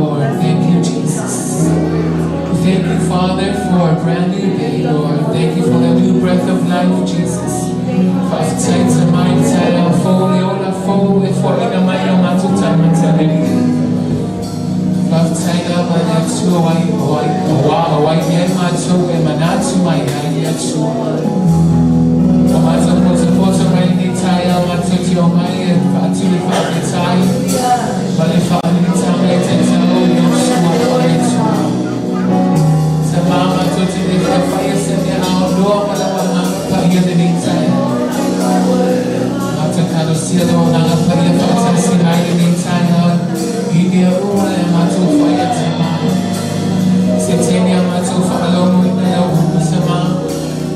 Lord. Thank you, Jesus. Thank you, Father, for a brand new day, Lord. Thank you for the new breath of life, Jesus. Faafetai Tama i le taeao fou, le ola fou e foaiina mai i o matou taumate. Faafetai lava i le Atua ai auā o ai mea matou e manatu mai ai le Atua. Ua matou potopoto mai lenei taeao matou te omai e faatu le faafetai ma le faalilitaga e tatau i lou suafa le Atua. Tama matou te le fia faia se mea aonoa ma lau Agaga Paia lenei taeao. Matou talosia lou Agaga Paia faatasi ai lenei taeao i mea uma e matou faia Tama. Se taimi a matou faalogoina lau upu Tama.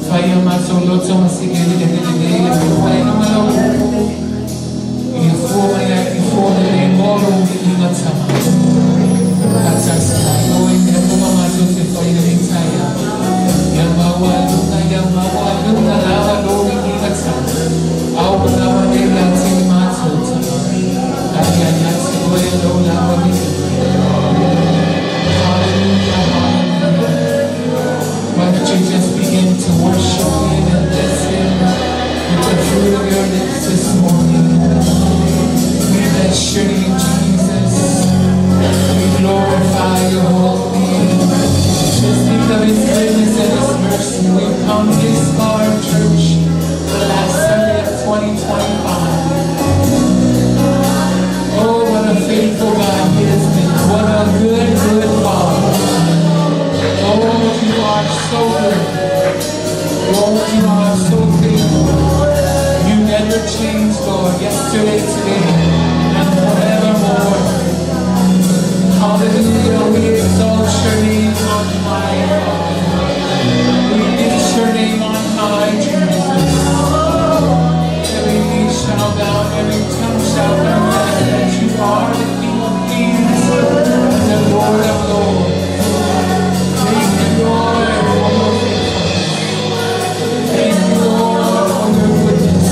Fai o matou loto ma se eleele lelei e maua ai luga lau upu. Ia fua mai ai i fua lelei mo lou viiga Tama. Faatasi ai oe i mea uma matou te faia lenei taeao. Ia maualuga, ia maualuga lava lou viiga Tama. Aua lava ne i ia te i matou Tama. Ae ia ia te oe lou lava viiga. Hallelujah, hallelujah. Why don't you just begin to worship Him and bless Him with the fruit of your lips this morning? We bless your name, Jesus. We glorify your holy name. Just think of His goodness and His mercy. We've come this far, church, the last Sunday of 2025. Oh, what a faithful God He has been. What a good, good Father. Oh, you are so good. Lord, you are so faithful. You never change, Lord, yesterday, today, and forevermore. Hallelujah. We exalt your name on high, Father. We lift your name on high, Jesus. Every knee shall bow, every tongue shall confess that you are the King of kings and the Lord of lords. Thank you, Lord, for your faithfulness. Thank you, Lord, for your goodness.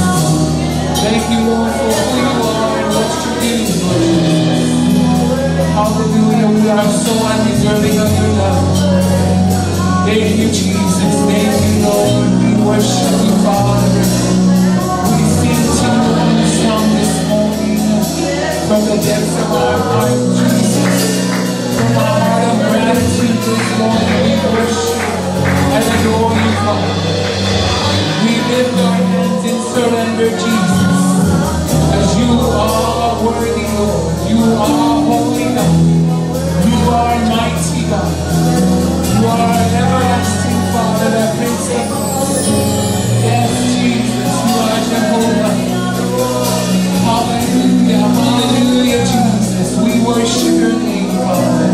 Thank you, Lord, for who you are and what you do, Lord Jesus. Hallelujah. We are so undeserving of your love. Thank you, Jesus. Thank you, Lord. We worship you, Father. We sing to you one song this morning from the depths of our heart, Jesus. From our heart of gratitude this morning, we worship and adore you, Father. We lift our hands in surrender, Jesus, as you are worthy, Lord. You are holy God. You are mighty God. You are everlasting Father, the Prince of Peace. Yes, Jesus, you are Jehovah. Hallelujah, hallelujah, Jesus. We worship your name, Father.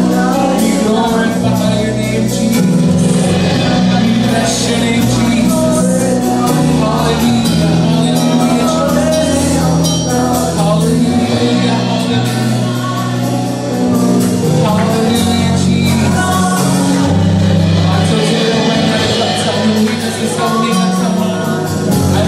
We glorify your name, Jesus. We bless your name, Jesus. Hallelujah, hallelujah, Jesus. Hallelujah, hallelujah. Hallelujah, Jesus. Matou te le mai na le faataunuuina se sauniga Tama. Ae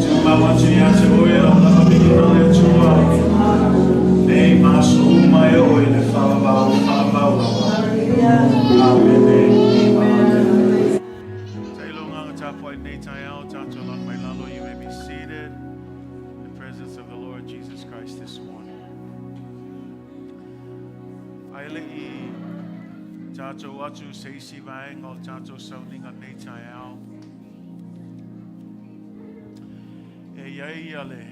Tumau atu ia te oe lau lava mikina le Atua nei ma aso uma e oo i le faavavau faavavau lava. Amene. Amene. Tailo nganga tapuai nei taeao tatou lagi mai lalo. You may be seated in the presence of the Lord Jesus Christ this morning. Ae le i tatou atu se isi vaega o le tatou sauniga nei taeao. E i ai ia le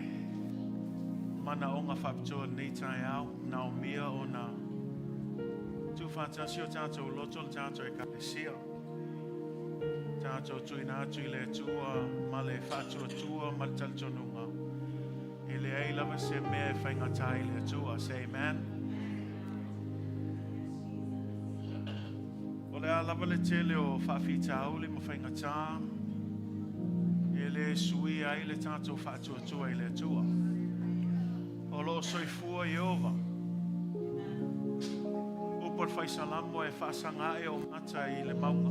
manaoga faapitoa lenei taeao, naomia ona tuufaatasi o tatou loto le tatou Ekalesia, tatou tuuina atu i le Atua ma le faatuatua ma le talitonuga, e leai lava se mea e faigata i le Atua. Say amen. O le a lava le tele o faafitauli ma faigata, e le suia ai le tatou faatuatua i le Atua. O lo o soifua Ieova. Upu a le Faisalamo e faasaga ae ou mata i le mauga.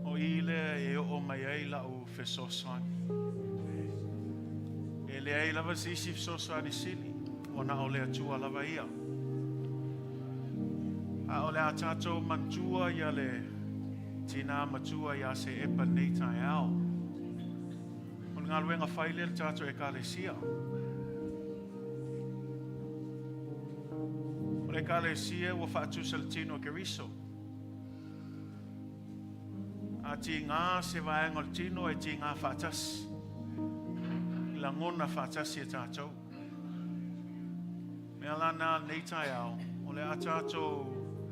O i lea e oo mai ai lau fesoasoani. E leai lava se isi fesoasoani sili, ua na o le Atua lava ia. A o le a tatou manatua ia le tinā matua iā Seepa nei taeao. O le galuega fai lea le tatou Ekalesia. O le Ekalesia ua faatusa le tino o Keriso. A tigā se vaega o le tino e tigā faatasi, i lagona faatasi e tatou. Mea la na lenei taeao, o le a tatou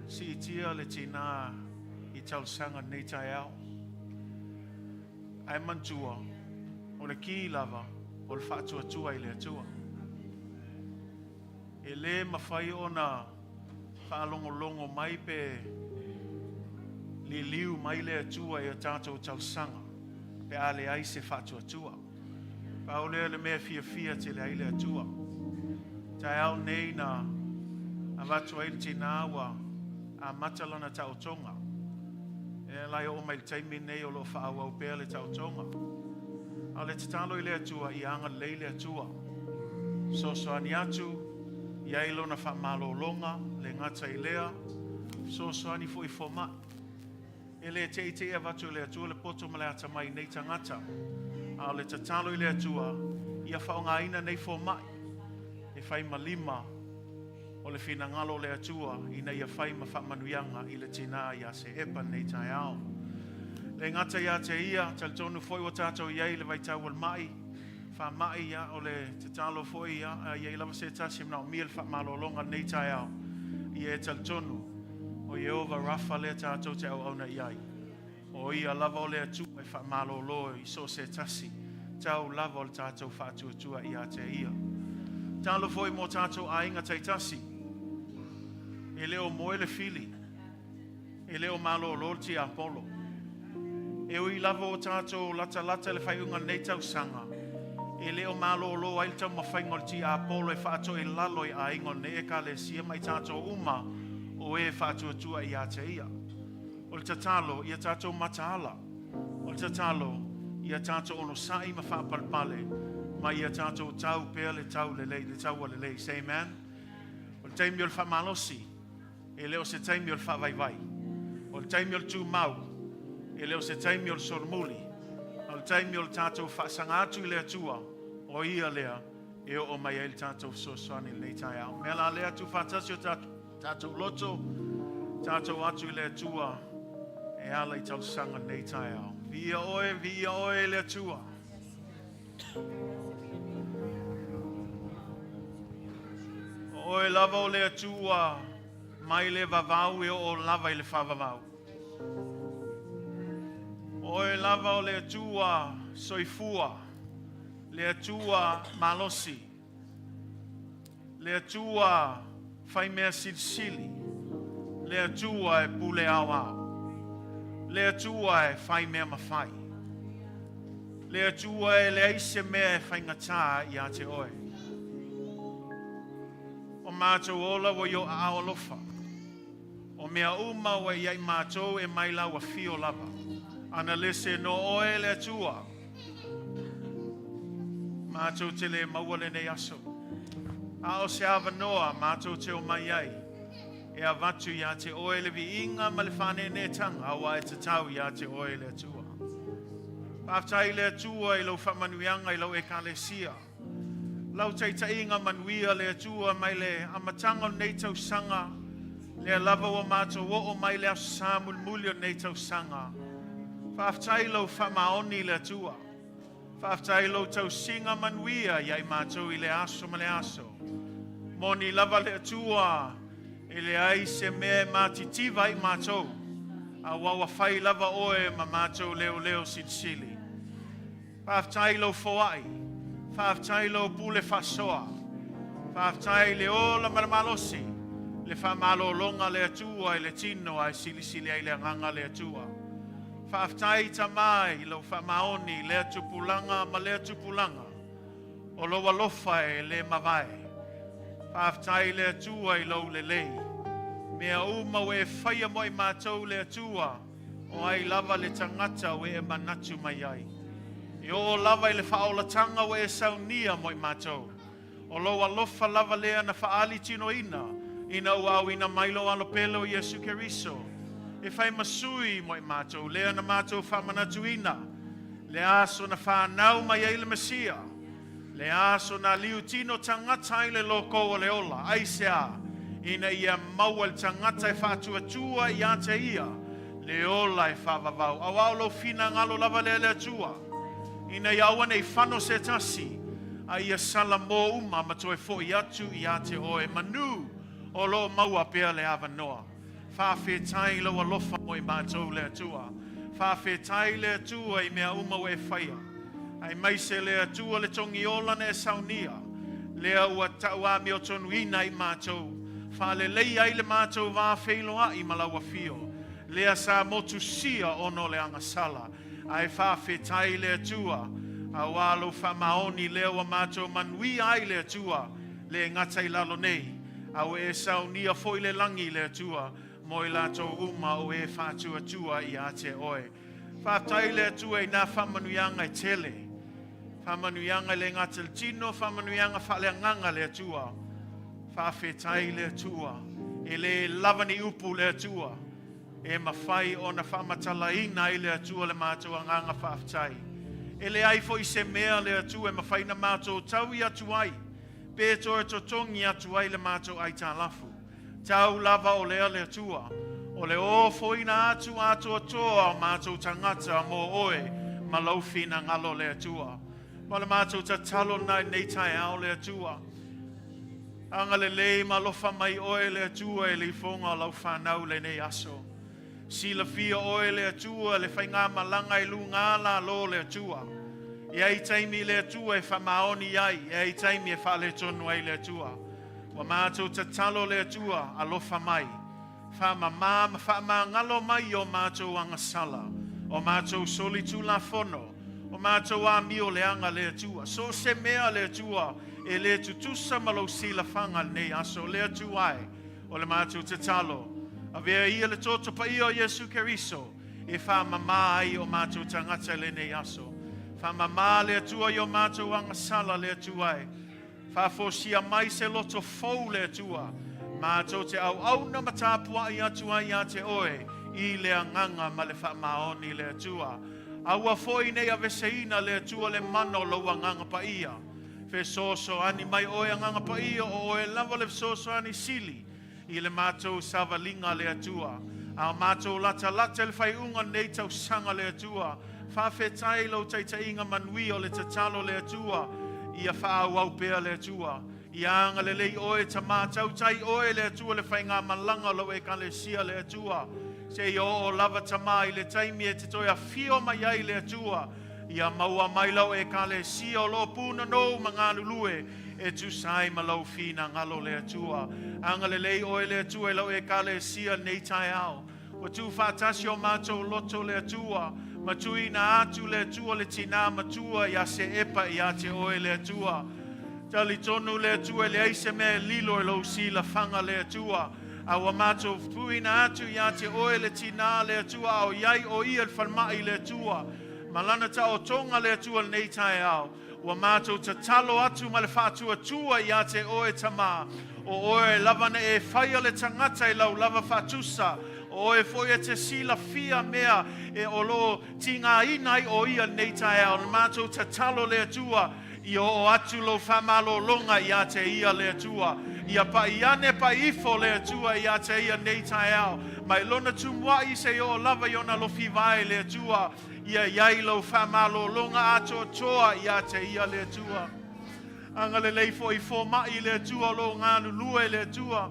siitia le tinā i talosaga lenei taeao. Ae manatua, o le ki lava o le faatuatua i le Atua. E le mafai ona faalogologo mai pe liliu mai le Atua i a tatou talosaga pe a leai se faatuatua. Pau lea o le mea e fiafia tele ai le Atua. Taeao nei na avatu ai le tinā ua amata lana taotoga. E la e oo mai le taimi nei o lo o faaauau pea le taotoga. A o le tatalo i le Atua ia agalelei le Atua. Fesoasoani atu, i ai lona faamalologa, le gata i lea, fesoasoani foi i fomai. E le teitei avatu e le Atua le poto ma le atamai i nei tagata. A o le tatalo i le Atua, ia faaaogaina nei fomai e fai ma lima o le finagalo o le Atua ina ia fai ma faamanuiaga i le tinā ia Seepa lenei taeao. Le gata ia te ia, talitonu foi ua tatou i ai i le vaitau o le mai, faamai, ia, o le tatalo foi, ia, a i ai lava se tasi e manaomia le faamalologa lenei taeao, ia e talitonu, o Ieova Rafa lea tatou te auauna i ai. O ia lava o le Atua e faamalolo i so o se tasi, tau lava o le tatou faatuatua ia te ia. Tatalo foi mo tatou aiga taitasi, e le o moe le fili, e le o malolo le tiapolo. E ui lava ua tatou latalata i le faaiuga o lenei tausaga, e le o malolo ai le taumafaiga o le tiapolo e faatoilalo i aiga o lenei Ekalesia ma i tatou uma o e faatuatua ia te ia. O le tatalo, ia tatou mataala. O le tatalo, ia tatou onosai ma faapalepale, ma ia tatou tau pea le tau lelei, le taua lelei. Say amen. O le taimi o le faamalosi, e le o se taimi o le faavaivai. O le taimi o le tumau, e le o se taimi o le solomuli. O le taimi o le tatou faasaga atu i le Atua, o ia lea e oo mai ai le tatou fesoasoani i lenei taeao. Mea la lea, tuufaatasi o tatou loto, tatou atu i le Atua e ala i talosaga lenei taeao. Viia oe, viia oe e le Atua. O oe lava o le Atua mai le vavau e oo lava i le faavavau. O oe lava o le Atua soifua, le Atua malosi, le Atua faimea silisili, le Atua e pule aoao, le Atua e faimea mafai, le Atua e leai se mea e faigata ia te oe. O matou ola ua i ou aao alofa. O mea uma ua ia i matou e mai lau afio lava. Ana lese nō oe e le Atua, matou te le maua lenei aso. A o se avanoa matou te omai ai e avatu iā te oe le viiga ma le faaneeneetanga aua e tatau iā te oe e le Atua. Faafetai i le Atua i lau faamanuiaga i lau Ekalesia. Lau taitaiga manuia le Atua mai le amataga o lenei tausaga, lea lava ua matou oo mai le Aso Sa mulimuli o lenei tausaga. Faafetai i lau faamaoni le Atua. Faafetai i lou tausiga manuia ia i matou i lea aso ma lea aso. Moni lava le Atua, e leai se mea e matitiva ai matou, aua ua fai lava oe ma matou leoleo silisili. Faafetai i lou foai. Faafetai i lou pule faasoa. Faafetai i le ola ma le malosi, le faamalologa a le Atua i le tino ae silisili ai le agaga a le Atua. Faafetai Tama i lou faamaoni i lea tupulaga ma lea tupulaga. O lou alofa e le mavae. Faafetai i le Atua i lou lelei. Mea uma ua e faia mo i matou le Atua, O ai lava le tagata ua e manatu mai ai? E oo lava i le faaolataga ua e saunia mo i matou. O lou alofa lava lea na faaali tinoina ina ua auina mai lou Alo pele o Iesu Keriso e fai ma sui mo i matou, lea na matou faamanatuina le aso na fanau mai ai le Mesia, Le aso na liu tino tagata ai le loko o le ola, aisea? Ina ia maua le tagata e faatuatua ia te ia le ola e faavavau. Aua o lou finagalo lava lea le Atua, ina ia aua ne i fano se tasi, A ia salamo uma ma toe foʻi atu ia te Oe manu o lo o maua pea le avanoa. Faafetai i Lou alofa mo i matou, le Atua. Faafetai, le Atua, i mea uma ua e faia. Aemaise, le Atua, le togiola na e saunia, lea ua tauamiotonuina ai matou, faaleleia ai le matou va feiloai ma lau afio, lea sa motusia ona o le agasala. Ae faafetai, le Atua, auā lou faamaoni lea ua matou manuia ai, le Atua, le gata i lalo nei, a ua e saunia foi le lagi, le Atua, mo i latou uma o e faatuatua ia te Oe. Faafetai, le Atua, i nā faamanuiaga e tele. Faamanuiaga e le gata i le tino, faamanuiaga faaleagaga, le Atua. Faafetai, le Atua. E le lava ni upu, le Atua, e mafai ona faamatalaina ai, le Atua, le matou agaga faafetai. E leai foi se mea, le Atua, e mafai na matou taui atu ai, pe toe totogi atu ai le matou aitalafu. Tau lava o lea, le Atua, o le ofoina atu atoatoa o matou tagata mo Oe ma lau finagalo, le Atua. Ma le matou tatalo lena i lenei taeao, le Atua. Agalelei ma alofa mai Oe, le Atua, i le ifoga o lau fanau lenei aso. Silafia Oe, le Atua, le faigamalaga i luga lalo, le Atua. E ai taimi, le Atua, e faamaoni ai, e ai taimi e faaletonu ai, le Atua. Ua matou tatalo, le Atua, alofa mai. Faamamā ma faamagalo mai o matou agasala, o matou solitulafono, o matou amio leaga, le Atua. So o se mea, le Atua, e le tutusa ma lou silafaga lenei aso, le Atua e, o le matou tatalo. Avea ia le toto paia o Iesu Keriso e faamamā ai o matou tagata lenei aso. Faamamā, le Atua, i o matou agasala, le Atua e. Faafosia mai se loto fou, le Atua. Matou te auauna ma tapuai atu ai ia te Oe i le agaga ma le faamaoni, le Atua. Aua foi nei aveseina, le Atua, le mana o lou agaga paia. Fesoasoani mai Oe, agaga paia, o Oe lava le fesoasoani sili i le matou savaliga, le Atua. A o matou latalata i le faaiuga nei tausaga, le Atua. Faafetai lou taitaiga manuia o le tatalo, le Atua. Ia faaauau pea, le Atua. Ia agalelei Oe, Tamā tautai Oe, le Atua, le faigamalaga o lau ekalesia, le Atua. Seia oo lava, Tamā, i le taimi e te toe afio mai ai, le Atua. Ia maua mai lau ekalesia o loo punonou ma galulue e tusa ai ma lau finagalo, le Atua. Agalelei Oe, le Atua, i lau ekalesia nei taeao. Ua tuufaatasi o matou loto, le Atua, ma tuuina atu, le Atua, le tinā matua ia Seepa ia te Oe, le Atua. Talitonu, le Atua, e leai se mea e lilo i lou silafaga, le Atua. A ua matou tuuina atu ia te Oe le tinā, le Atua, a o iai o ia le falemai, le Atua. Ma lana taotoga, le Atua, lenei taeao. Ua matou tatalo atu ma le faatuatua ia te Oe, Tamā. O Oe lava na e faia le tagata i lau lava faatusa. O Oe foi e te silafia mea e o loo tigaina ai o ia lenei taeao. Le matou tatalo, le Atua, ia oo atu lou faamalologa ia te ia, le Atua. Ia pai ane pai ifo, le Atua, ia te ia nei taeao. Mai lona tumuai seia oo lava i ona lofi vae, le Atua. Ia iai lou faamalologa atoatoa ia te ia, le Atua. Agalelei foi fomaʻi, le Atua, o loo galulue, le Atua.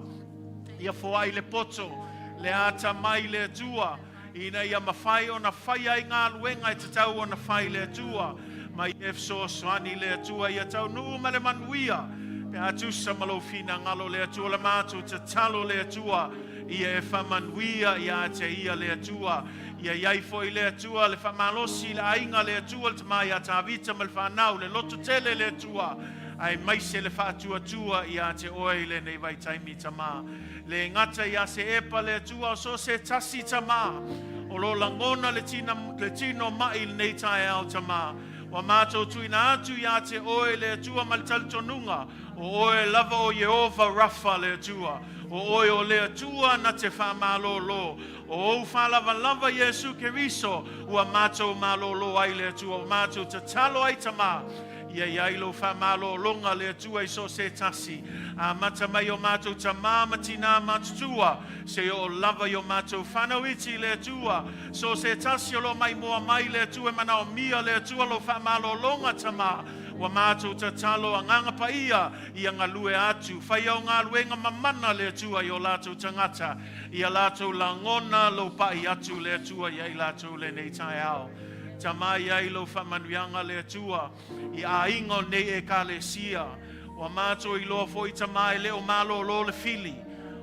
Ia foai le poto, le atamai, le Atua, ina ia mafai ona faia ai galuega e tatau ona fai, le Atua. Ma ia e fesoasoani, le Atua, ia taunuu ma le manuia. Pe a tusa ma lou finagalo, le Atua, le matou tatalo, le Atua, ia e faamanuia ia te ia, le Atua. Ia iai foi, le Atua, le faamalosi i le aiga, le Atua, le tamā ia Tavita ma le fanau, le loto tele, le Atua. Aemaise le faatuatua ia te Oe i lenei vaitaimi, Tamā. Le gata ia Seepa, le Atua, o so se tasi, Tamā, o lo lagona le, tina, le tino mai i lenei taeao, Tamā. Ua matou tuuina atu ia te Oe, le Atua, ma le talitonuga, o Oe lava o Ieova Rafa, le Atua. O Oe o le Atua na te faamalolo. O ou faalavalava Iesu Keriso ua matou malolo ai, le Atua. Ua matou tatalo ai, Tamā. Ia iai lou faamalologa, le Atua, i so se tasi. Amata mai o matou tamā ma tinā matutua, seia oo lava i o matou fanau iti, le Atua. So se tasi o loo maimoa mai, le Atua, e manaomia, le Atua, lou faamalologa, Tamā. Ua matou tatalo Agaga Paia ia galue atu, faia au galuega mamana le Atua i o latou tagata, ia latou lagona lou pai atu le Atua ia i latou lenei taeao. Tama i ai lou faamanuiaga le Atua i aiga o lenei Ekalesia. Ua matou iloa foi Tama e le o malolo le fili.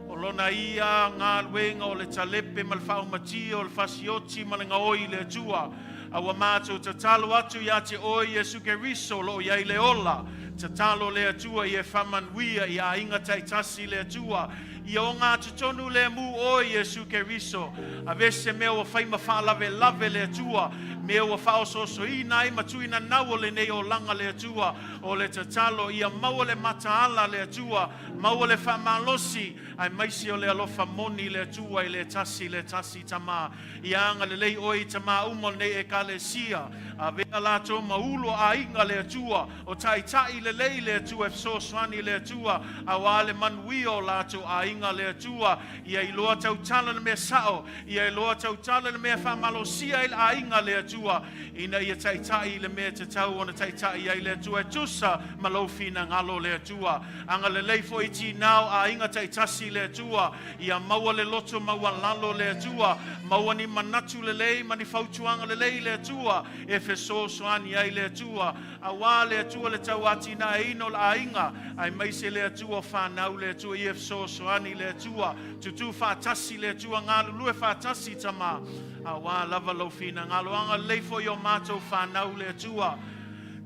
O lona ia galuega o le talepe ma le faaumatia o le fasioti ma le gaoi i le Atua. A ua matou tatalo atu ia te oe Iesu Keriso o lo o i ai le ola. Tatalo le Atua ia e faamanuia i aiga taitasi le Atua. Ia ogatotonu lemu oe Iesu Keriso. Aveese mea ua fai ma faalavelave le Atua, mea ua faaosoosoina ai ma tuuina nau o lenei olaga le Atua. O le tatalo ia maua le mataala le Atua, maua le faamalosi, aemaise o le alofa moni le Atua i le tasi le tasi Tama. Ia agalelei oe i tama uma o lenei Ekalesia. Avea latou ma ulu o aiga le Atua, o taitai lelei le Atua e fesoasoani le Atua, auā le manuia o latou aiga le Atua. Ia iloa tautala le mea sao, ia iloa tautala le mea e faamalosia ai le aiga le Atua, ina ia taitai i le mea e tatau ona taitai ai le Atua e tusa ma lou finagalo le Atua. Agalelei foi i tinā o aiga taitasi le Atua, ia maua le loto maualalo le Atua, maua ni manatu lelei ma ni fautuaga lelei le Atua e fesoasoani ai le Atua, auā le Atua le tauatinaeina o le aiga, aemaise le Atua o fanau le Atua, ia fesoasoani le Atua, tutū faatasi le Atua, galulue faatasi Tama, auā lava lou finagalo. Agalelei foi i o matou fanau le Atua,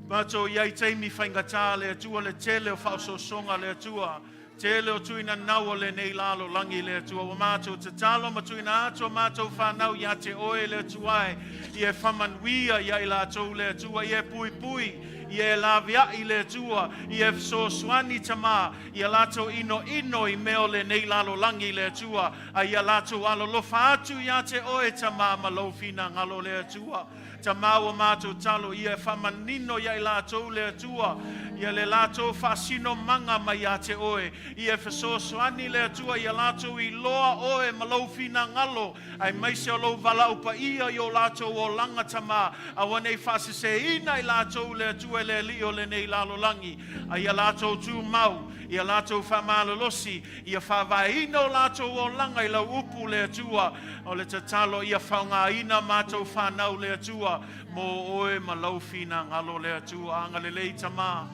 matou i ai taimi faigata le Atua, le tele o faaosoosoga le Atua, tele o tuuina nau o lenei lalolagi le Atua. Ua matou tatalo ma tuuina atu a matou fanau ia te oe le Atua e, ia e faamanuia ia i latou le Atua, ia e puipui, ia e laveai le Atua, ia e fesoasoani Tama, ia latou inoino i mea o lenei lalolagi le Atua, a ia latou alolofa atu ia te oe Tama ma lou finagalo le Atua. Tama ua matou talo ia e faamanino ia i latou le Atua, ia le latou faasinomaga mai ia te oe, ia e fesoasoani le Atua ia latou iloa oe ma lou finagalo, aemaise o lou valaau paia i o latou olaga Tama, aua ne i faaseseina i latou le Atua e le alii o lenei lalolagi, a ia latou tumau, ia latou faamalolosi, ia faavaeina o latou olaga i lau upu le Atua. O le tatalo ia faaaogaina matou fanau le Atua mo oe ma lou finagalo le Atua. Agalelei Tama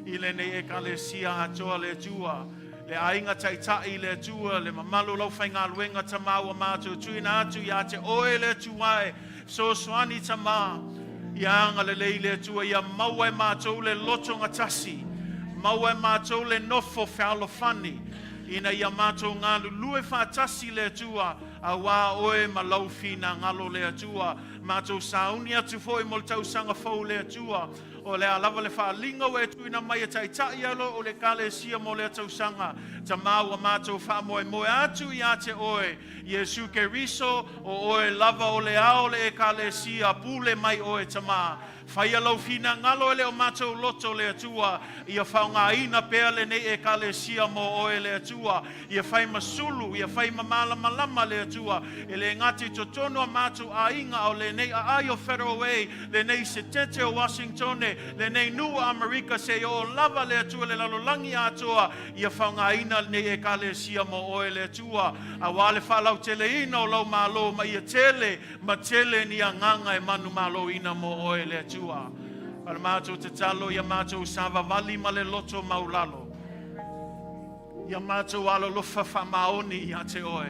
i lenei Ekalesia atoa le Atua, le aiga taitai le Atua, le mamalu o lau faigaluega Tama ua matou tuuina atu ia te oe le Atua e fesoasoani Tama, ia agalelei le Atua ia maua e matou le loto gatasi, maua e matou le nofo fealofani, ina ia matou galulue faatasi le Atua, auā oe ma lou finagalo le Atua. Matou sauni atu foi mo le tausaga fou le Atua, o le a lava le faaaliga ua e tuuina mai e taitai ai o le Ekalesia mo lea tausaga. Tama ua matou faamoemoe atu ia te oe, Iesu Keriso, o oe lava o le ao o le Ekalesia, pule mai oe Tama. Faia lou finagalo e le o matou loto le Atua, ia faaaogaina pea lenei Ekalesia mo oe le Atua, ia fai ma sulu, ia fai ma malamalama le Atua, e le gata i totonu o matou aiga, a o lenei aai o Federal Way, lenei setete o Washingtone, lenei nuu o Amerika, seia oo lava le Atua i le lalolagi atoa, ia faaaogaina lenei Ekalesia mo oe le Atua, auā le faalauteleina o lau Malo ma ia tele ma tele ni agaga e manumaloina mo oe le Atua. O le matou tatalo ia matou savavali ma le loto maulalo, ia matou alolofa faamaoni ia te oe,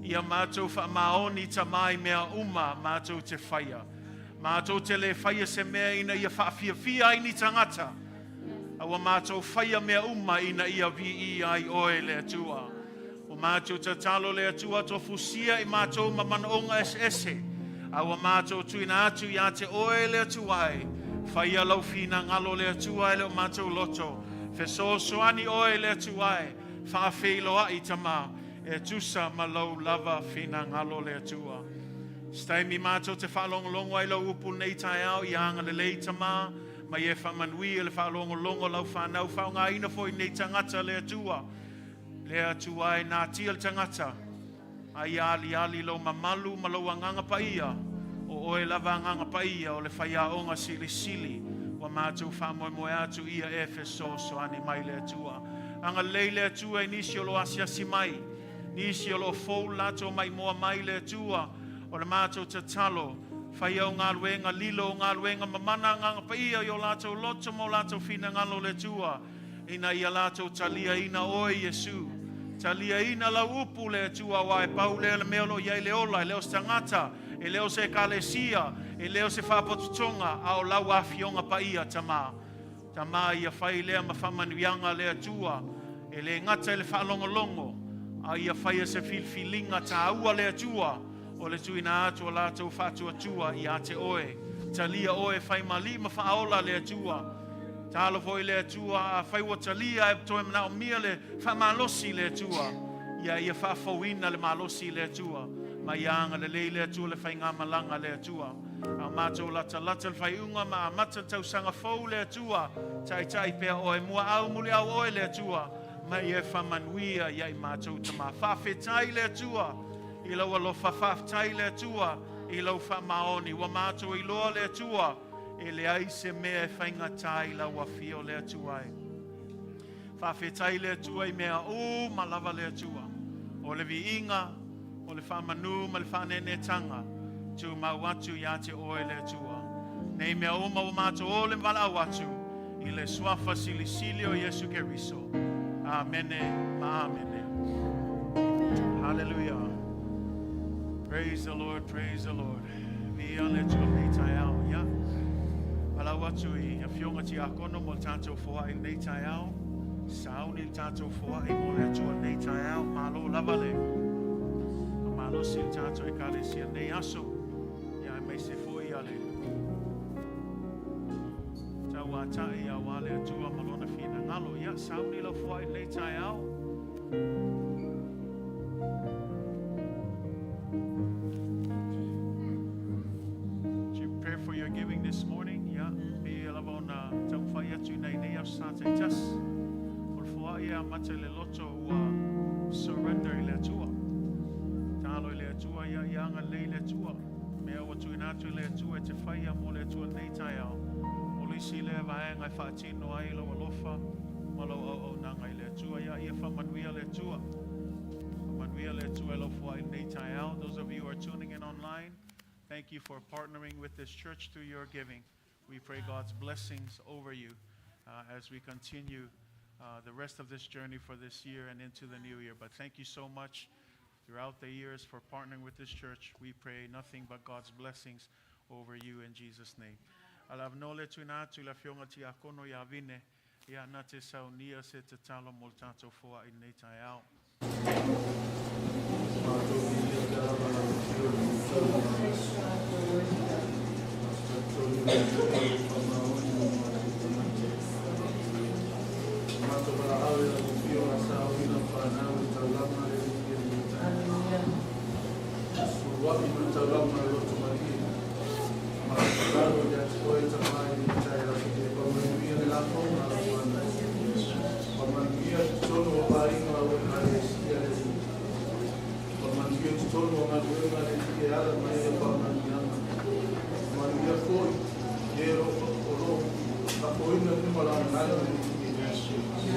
ia matou faamaoni Tama i mea uma matou te faia. Matou te le faia se mea ina ia faafiafia ai ni tagata, a ua matou faia mea uma ina ia viia ai oe le Atua. Ua matou tatalo le Atua tofusia i matou ma manaoga eseese, a ua matou tuuina atu ia te oe le Atua e faia lau finagalo le Atua e le o matou loto. Fesoasoani oe le Atua e faafeiloai Tama e tusa ma lou lava finagalo le Atua. Se taimi matou te faalogologo ai lau upu nei taeao, ia agalelei Tama ma ia e faamanuia le faalogologo lau fanau, faaaogaina foi nei tagata le Atua. Le Atua e natia le tagata, a ia aliali lou mamalu ma lou agaga paia, o oe lava agaga paia o le faiaoga silisili. Ua matou faamoemoe atu ia e fesoasoani mai le Atua. Agalelei le Atua i nisi o lo o asiasi mai, nisi o lo o fou le latou maimoa mai le Atua. O le matou tatalo, fai au galuega lilo, o galuega mamana Agaga Paia i o latou loto ma o latou finagalo le Atua, ina ia latou taliaina oe Iesu. Taliaina lau upu le Atua, aua e pau lea le mea o lo o i ai le ola, e le o se tagata, e le o se ekalesia, e le o se faapotopotoga, a o lau afioga paia Tama. Tama ia fai lea ma faamanuiaga le Atua, e le gata i le faalogologo, a ia faia se filifiliga taua le Atua, o le tuuina atu o latou faatuatua ia te oe. Talia oe e fai ma Alii ma Faaola le Atua. Talo foi le Atua, afai ua talia ae toe manaomia le faamalosi le Atua, ia ia faafouina le malosi le Atua, ma ia agalelei le Atua le faigamalaga le Atua. A o matou latalata le faaiuga ma amata le tausaga fou le Atua, taitai pea oe, muaau muliau oe le Atua, ma ia e faamanuia ia i matou Tama. Faafetai le Atua i lau alofa, faafetai le Atua i lau faamaoni. Ua matou iloa le Atua, e leai se mea e faigata i lau afio le Atua e. Faafetai le Atua i mea uma lava le Atua. O le viiga, o le faamanu ma le faanenetaga, tumau atu ia te oe le Atua. Nei mea uma ua matou o le valaau atu i le suafa silisili o Iesu Keriso. Amene ma amene. Hallelujah. Praise the Lord, praise the Lord. Viia le Atua lenei taeao. Ia. Valaau atu i afioga tiakono mo le tatou foai lenei taeao. Sauni le tatou foai mo le Atua lenei taeao. Malo lava le malosi le tatou ekalesia lenei aso. Ia aemaise foi ia le tauatai aua le Atua ma lona finagalo. Ia sauni lau foai lenei taeao. To prepare for your giving this morning, ia, pe lava ona taumafai atu ina nei aso sa taitasi. O le foai e amata i le loto ua surrender i le Atua. Talo i le Atua, ia ia agalelei le Atua. Mea ua tuuina atu i le Atua e te faia mo le Atua lenei taeao. O le isi lea vaega e faatino ai lau alofa ma lau auaunaga i le Atua. Ia ia faamanuia le Atua. Faamanuia le Atua i lau foai lenei taeao. Those of you who are tuning in online, thank you for partnering with this church through your giving. We pray God's blessings over you as we continue the rest of this journey for this year and into the new year. But thank you so much throughout the years for partnering with this church. We pray nothing but God's blessings over you in Jesus' name. Ala le tuuina atu i le afioga tiakono ia Vine, ia na te saunia se tatalo mo le tatou foai lenei taeao. Matou viia pe lava lau afio i le tau tolu le Atua i le faamaoni o matou tagata. Matou valaau i lau afio a saoina whanau i taulama le alii e lenei taeao. Sulua'i ma le taulaga ma le loto malie. Matou tatalo ia te oe Tama i lenei taeao e faamanuia le lafoga a lau fanau. Faamanuia totonu o aiga o ekalesia le alii. Faamanuia totonu o galuega le alii e ala mai ai faamanuiaga. Faamanuia foi e o lo o lafoina lima lagaga le alii. I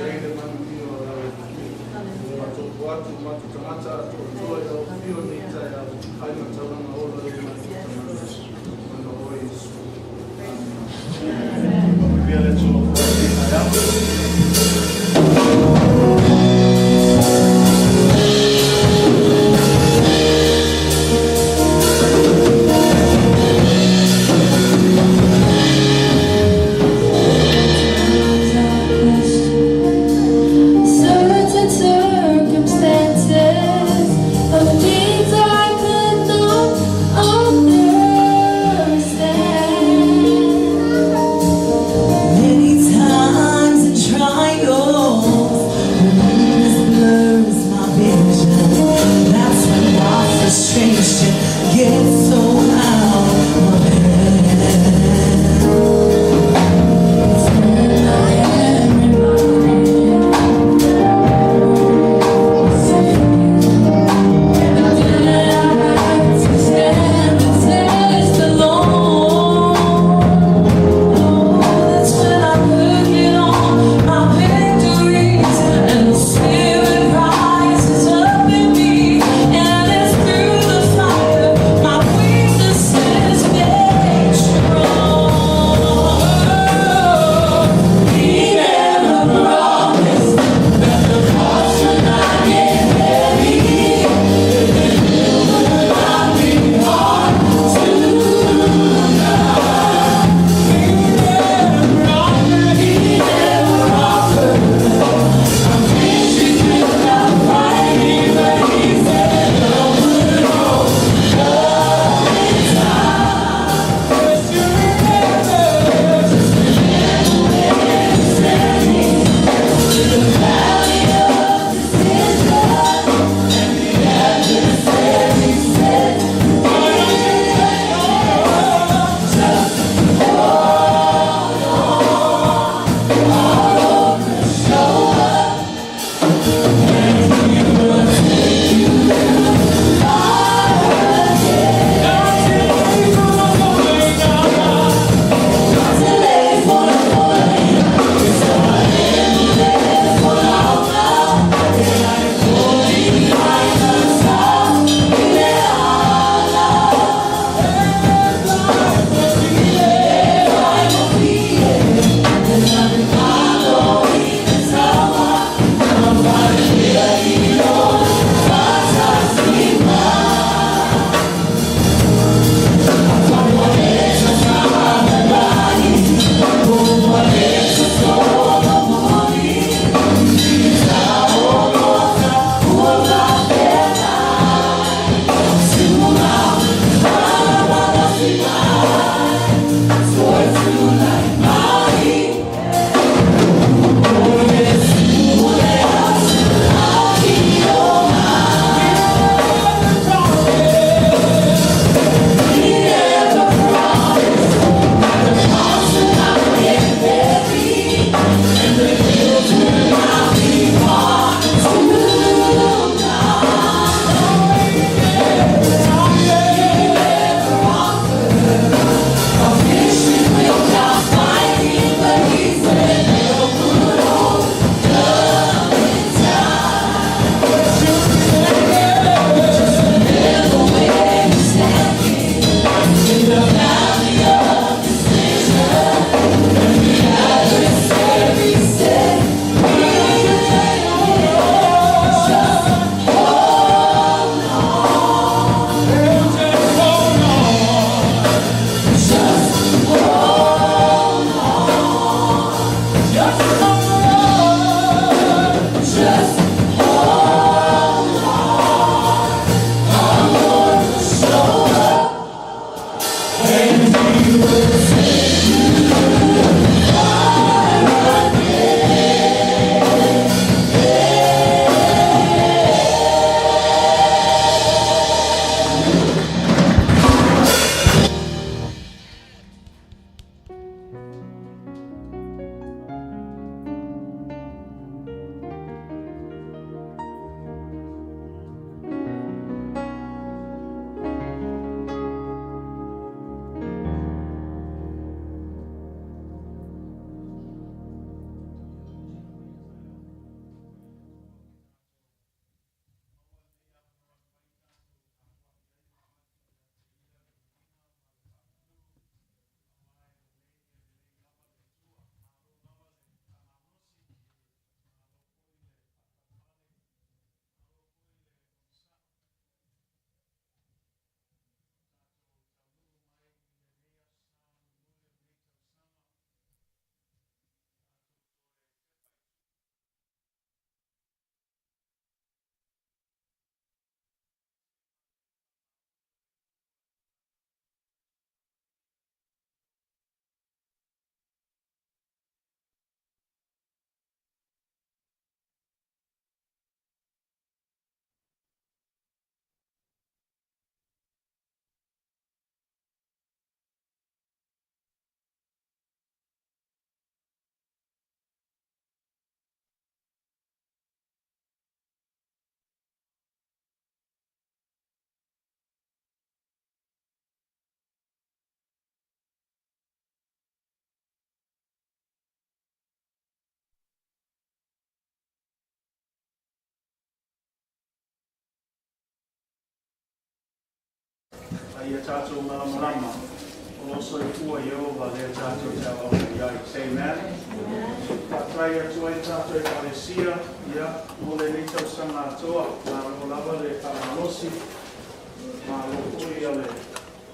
ai le manuia o lau afio. Matou atu matou tagata atoatoa i lau afio lenei taeao ai ma taulaga ola le matou tagata. Mana oe Iesu. Amen. Faamanuia le Atua lau foai lenei taeao. Certain circumstances of things I could not understand. Many A ia tatou malamalama, o lo o soifua Ieova lea tatou te auauna i ai. Say amen. Faafetai atu ai le tatou Ekalesia, ia, mo lenei tausaga atoa. Malo lava le faamalosi, malo foi ia le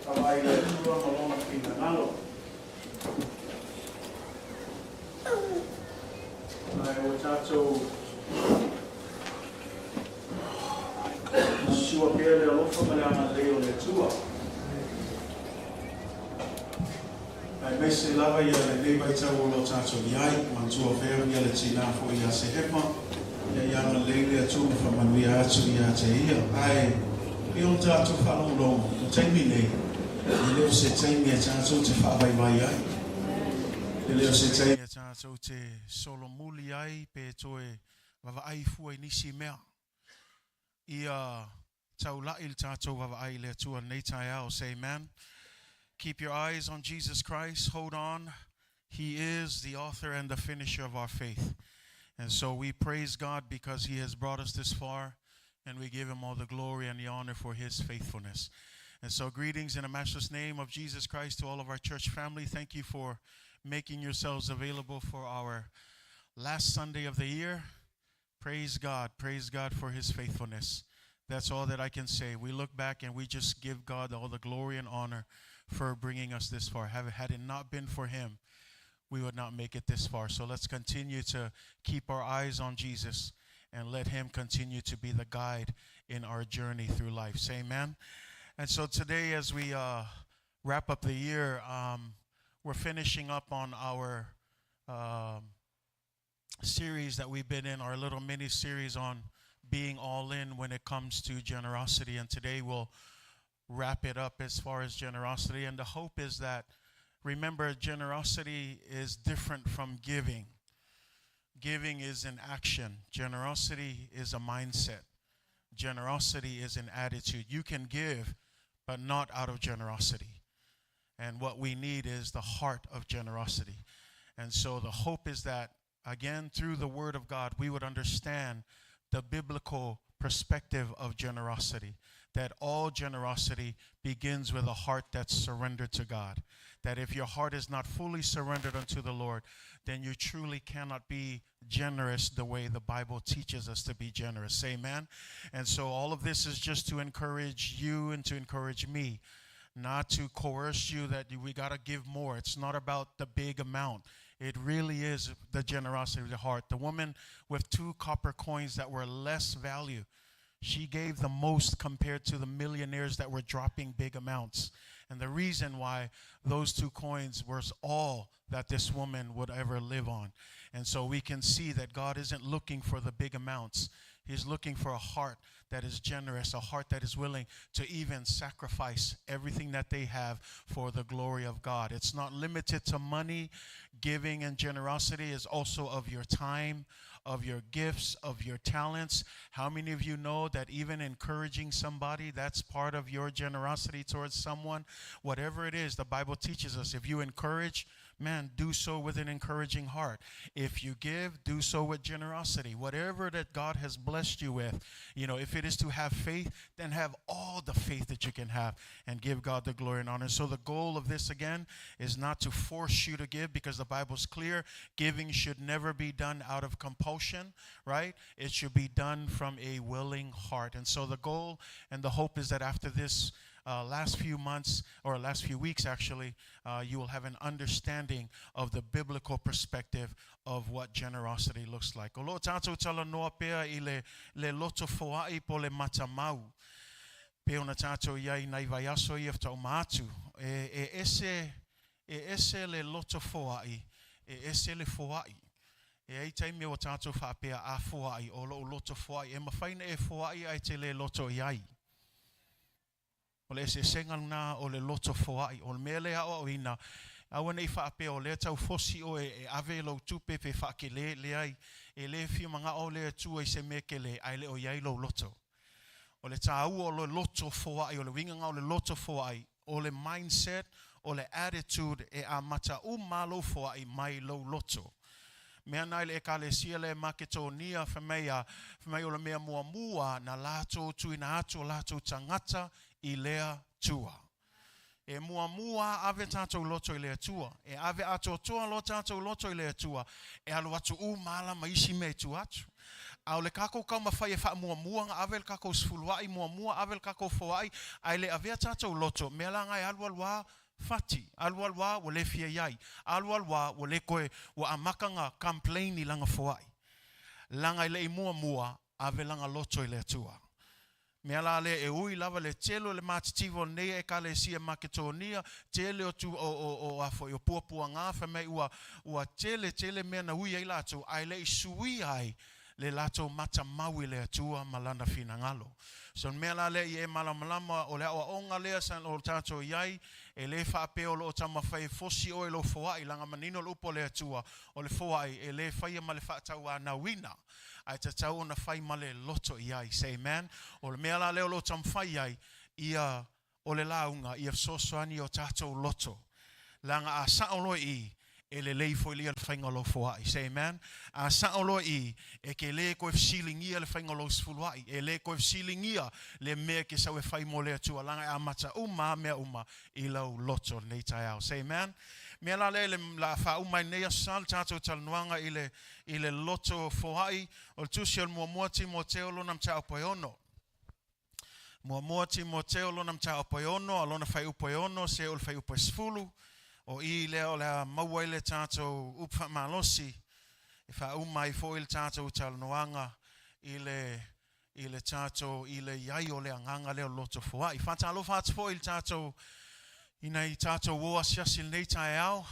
vaavaai i le Atua ma Lona finagalo. Ae ua tatou manatua pea le alofa ma le agalelei o le Atua. Aemaise lava ia lenei vaitau o lo o tatou i ai, manatua pea ia le tinā foi ia Sehepa, ia i agalelei le Atua ma faamanuia atu ia te ia. Ae pei ona tatou faalogologo, o taimi nei, e le o se taimi e tatou te faavaivai ai, e le o se taimi e tatou te solomuli ai pe toe vavaai fua i nisi mea. Ia taula'i le tatou vavaai i le Atua lenei taeao. Say amen. Keep your eyes on Jesus Christ. Hold on. He is the author and the finisher of our faith. And so we praise God because He has brought us this far, and we give Him all the glory and the honor for His faithfulness. And so, greetings in the matchless name of Jesus Christ to all of our church family. Thank you for making yourselves available for our last Sunday of the year. Praise God. Praise God for His faithfulness. That's all that I can say. We look back and we just give God all the glory and honor for bringing us this far. Had it not been for Him, we would not make it this far. So let's continue to keep our eyes on Jesus and let Him continue to be the guide in our journey through life. Say amen. And so today, as we wrap up the year, we're finishing up on our series that we've been in, our little mini series on being all in when it comes to generosity. And today we'll wrap it up as far as generosity. And the hope is that, remember, generosity is different from giving. Giving is an action, generosity is a mindset, generosity is an attitude. You can give, but not out of generosity. And what we need is the heart of generosity. And so the hope is that, again, through the Word of God, we would understand the biblical perspective of generosity. That all generosity begins with a heart that's surrendered to God. That if your heart is not fully surrendered unto the Lord, then you truly cannot be generous the way the Bible teaches us to be generous. Amen. And so all of this is just to encourage you and to encourage me, not to coerce you that we got to give more. It's not about the big amount. It really is the generosity of the heart. The woman with 2 copper coins that were less value, she gave the most compared to the millionaires that were dropping big amounts. And the reason why those 2 coins were all that this woman would ever live on. And so we can see that God isn't looking for the big amounts. He's looking for a heart that is generous, a heart that is willing to even sacrifice everything that they have for the glory of God. It's not limited to money. Giving and generosity is also of your time, of your gifts, of your talents. How many of you know that even encouraging somebody, that's part of your generosity towards someone? Whatever it is, the Bible teaches us, if you encourage, man, do so with an encouraging heart. If you give, do so with generosity. Whatever that God has blessed you with, if it is to have faith, then have all the faith that you can have and give God the glory and honor. So the goal of this, again, is not to force you to give, because the Bible's clear. Giving should never be done out of compulsion, right? It should be done from a willing heart. And so the goal and the hope is that after this last few months, or last few weeks actually, you will have an understanding of the biblical perspective of what generosity looks like. O lo tātou talanoa pea i le loto foa'i po le matamau. Pe ona tātou iai nai vaiaso ia whatauma atu. E ese le loto foa'i, e ese le foa'i. E ai taimi o tātou whaapea a foa'i, o lo loto foa'i. E mawhaina e foa'i ai te le loto i ai. O le eseesega lena o le loto foa'i. O le mea lea o au ina, aua nei whaapea o lea tau fosi o e ave lou tupe pe whaakele le ai. E le whiu manga o lea tua i se mea ke le, ai le o iai lou loto. O le tāua o le loto foa'i, o le winga o le loto foa'i, o le mindset, o le attitude e a mata u malo foa'i mai lou loto. Mea nai le ekalesia le Maketonia whamei o le mea mua mua na lātou tuina atu o lātou tangata i lea tua. E muamua ave tātou loto i le Atua. E ave atoatoa lo tātou loto i le Atua. E alo atu uma ala ma isi mea i tua atu. A o le kākou taumafai e faamuamua na ave le kākou sefuluai, muamua ave le kākou foai, ae le avea tātou loto, mea la na e alualu lava fati, alualu lava ua le fia i ai, alualu lava ua le toe, ua amata na complain i lana foai. Leaga e le i muamua ave lana loto i le Atua. Mea la lea e ui lava le tele o le matitiva o lenei Ekalesia Maketonia, tele o tu, o, o, o, a foi, o puapuaga, fai mai ua, ua tele tele mea na ui ai latou, ae le i suia ai le latou matamau i le Atua ma Lana finagalo. So le mea la lea i e malamalama, o le aoaoga lea sa o tatou i ai, e le faapea o lo o taumafai e fosi oe i lou foai, leaga manino le upu a le Atua, o le foai e le faia ma le faatauanauina. Ae tatau ona fai ma le loto i ai. Say amen. O le mea la lea o lo o taumafai ai, ia, o le lauga, ia fesoasoani i o tatou loto. Leaga a sao loa i i, e lelei foi lia le faiga o lou foai. Say amen. A sao loa i i, e ke le toe fesiligia le faiga o lou sefuluai. E le toe fesiligia le mea e ke sau e fai mo le Atua. Leaga e amata uma lava mea uma i lou loto lenei taeao. Say amen. Mea la lea i le la faauma ai lenei aso sa le tatou talanoaga i le i le loto foai o le tusi o le muamua Timoteo lona mataupu e ono. Muamua Timoteo lona mataupu e ono, a lona fuaiupu e ono, se o le fuaiupu e sefulu. O i lea o le a maua ai le tatou upu faamalosi e faauma ai foi le tatou talanoaga i le i le tatou i le i ai o le agaga lea o le loto foai. Faatalofa atu foi i le tatou i nai tatou o asiasi i lenei taeao.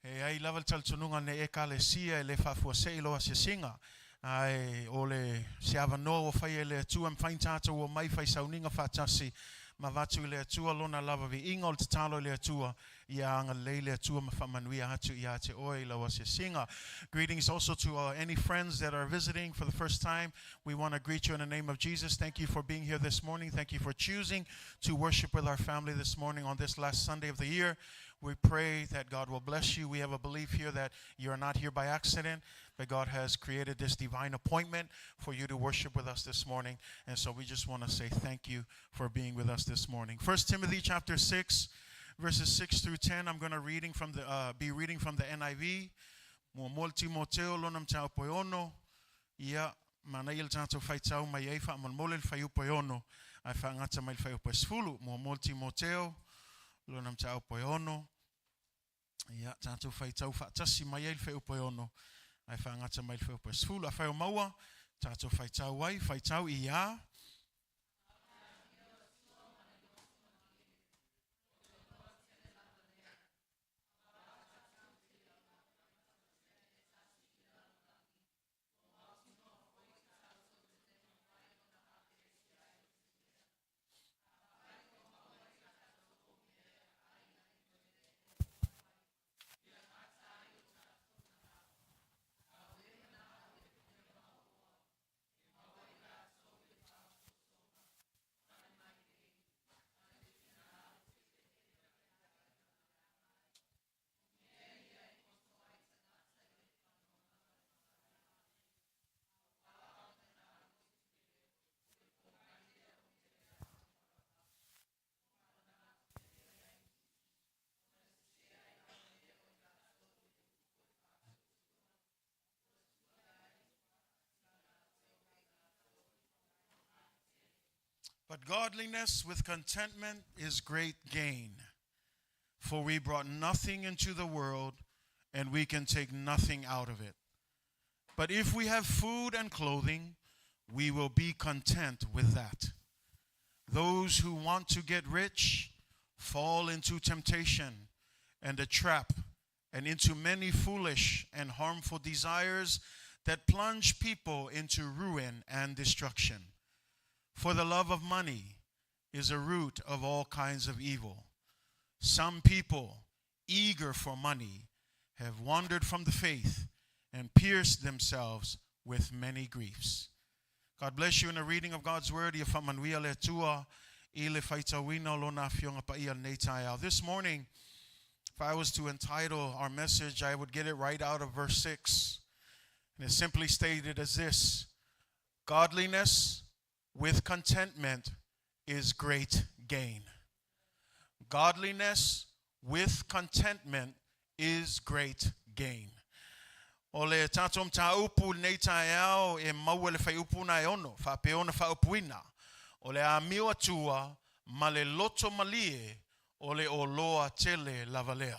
E ai lava le talitonuga nei Ekalesia e le faafuasei lou asiasiga, ae o le se avanoa ua faia e le Atua e mafai ona tatou omai fai sauniga faatasi ma avatu i le Atua Lona lava viiga o le tatalo i le Atua ia agalelei le Atua ma faamanuia atu ia te oe i lau asiasiga. Greetings also to any friends that are visiting for the first time. We want to greet you in the name of Jesus. Thank you for being here this morning. Thank you for choosing to worship with our family this morning on this last Sunday of the year. We pray that God will bless you. We have a belief here that you are not here by accident, but God has created this divine appointment for you to worship with us this morning. And so we just want to say thank you for being with us this morning. 1 Timothy chapter 6, verses 6 through 10. I'm going to reading from the, be reading from the NIV. Muamua Timoteo lona mataupu e ono. Ia, manaia le tatou faitau mai ai faamolemole le fuaiupu e ono, ae faagata mai le fuaiupu e sefulu. Muamua Timoteo lona mataupu e ono. Ia, tatou faitau faatasi mai ai le fuaiupu e ono, ae faagata mai le fuaiupu e sefulu. Afai o maua, tatou faitau ai, faitau ia. But godliness with contentment is great gain. For we brought nothing into the world, and we can take nothing out of it. But if we have food and clothing, we will be content with that. Those who want to get rich fall into temptation and a trap and into many foolish and harmful desires that plunge people into ruin and destruction. For the love of money is a root of all kinds of evil. Some people, eager for money, have wandered from the faith and pierced themselves with many griefs. God bless you in the reading of God's word. Ia faamanuia le Atua i le faitauina o lona afioga paia lenei taeao. This morning, if I was to entitle our message, I would get it right out of verse 6. And it's simply stated as this: Godliness with contentment is great gain. Godliness with contentment is great gain. O le tatou mataupu i lenei taeao e maua i le fuaiupu na e ono, faapea ona faaupuina, o le amio atua ma le loto malie o le oloa tele lava lea.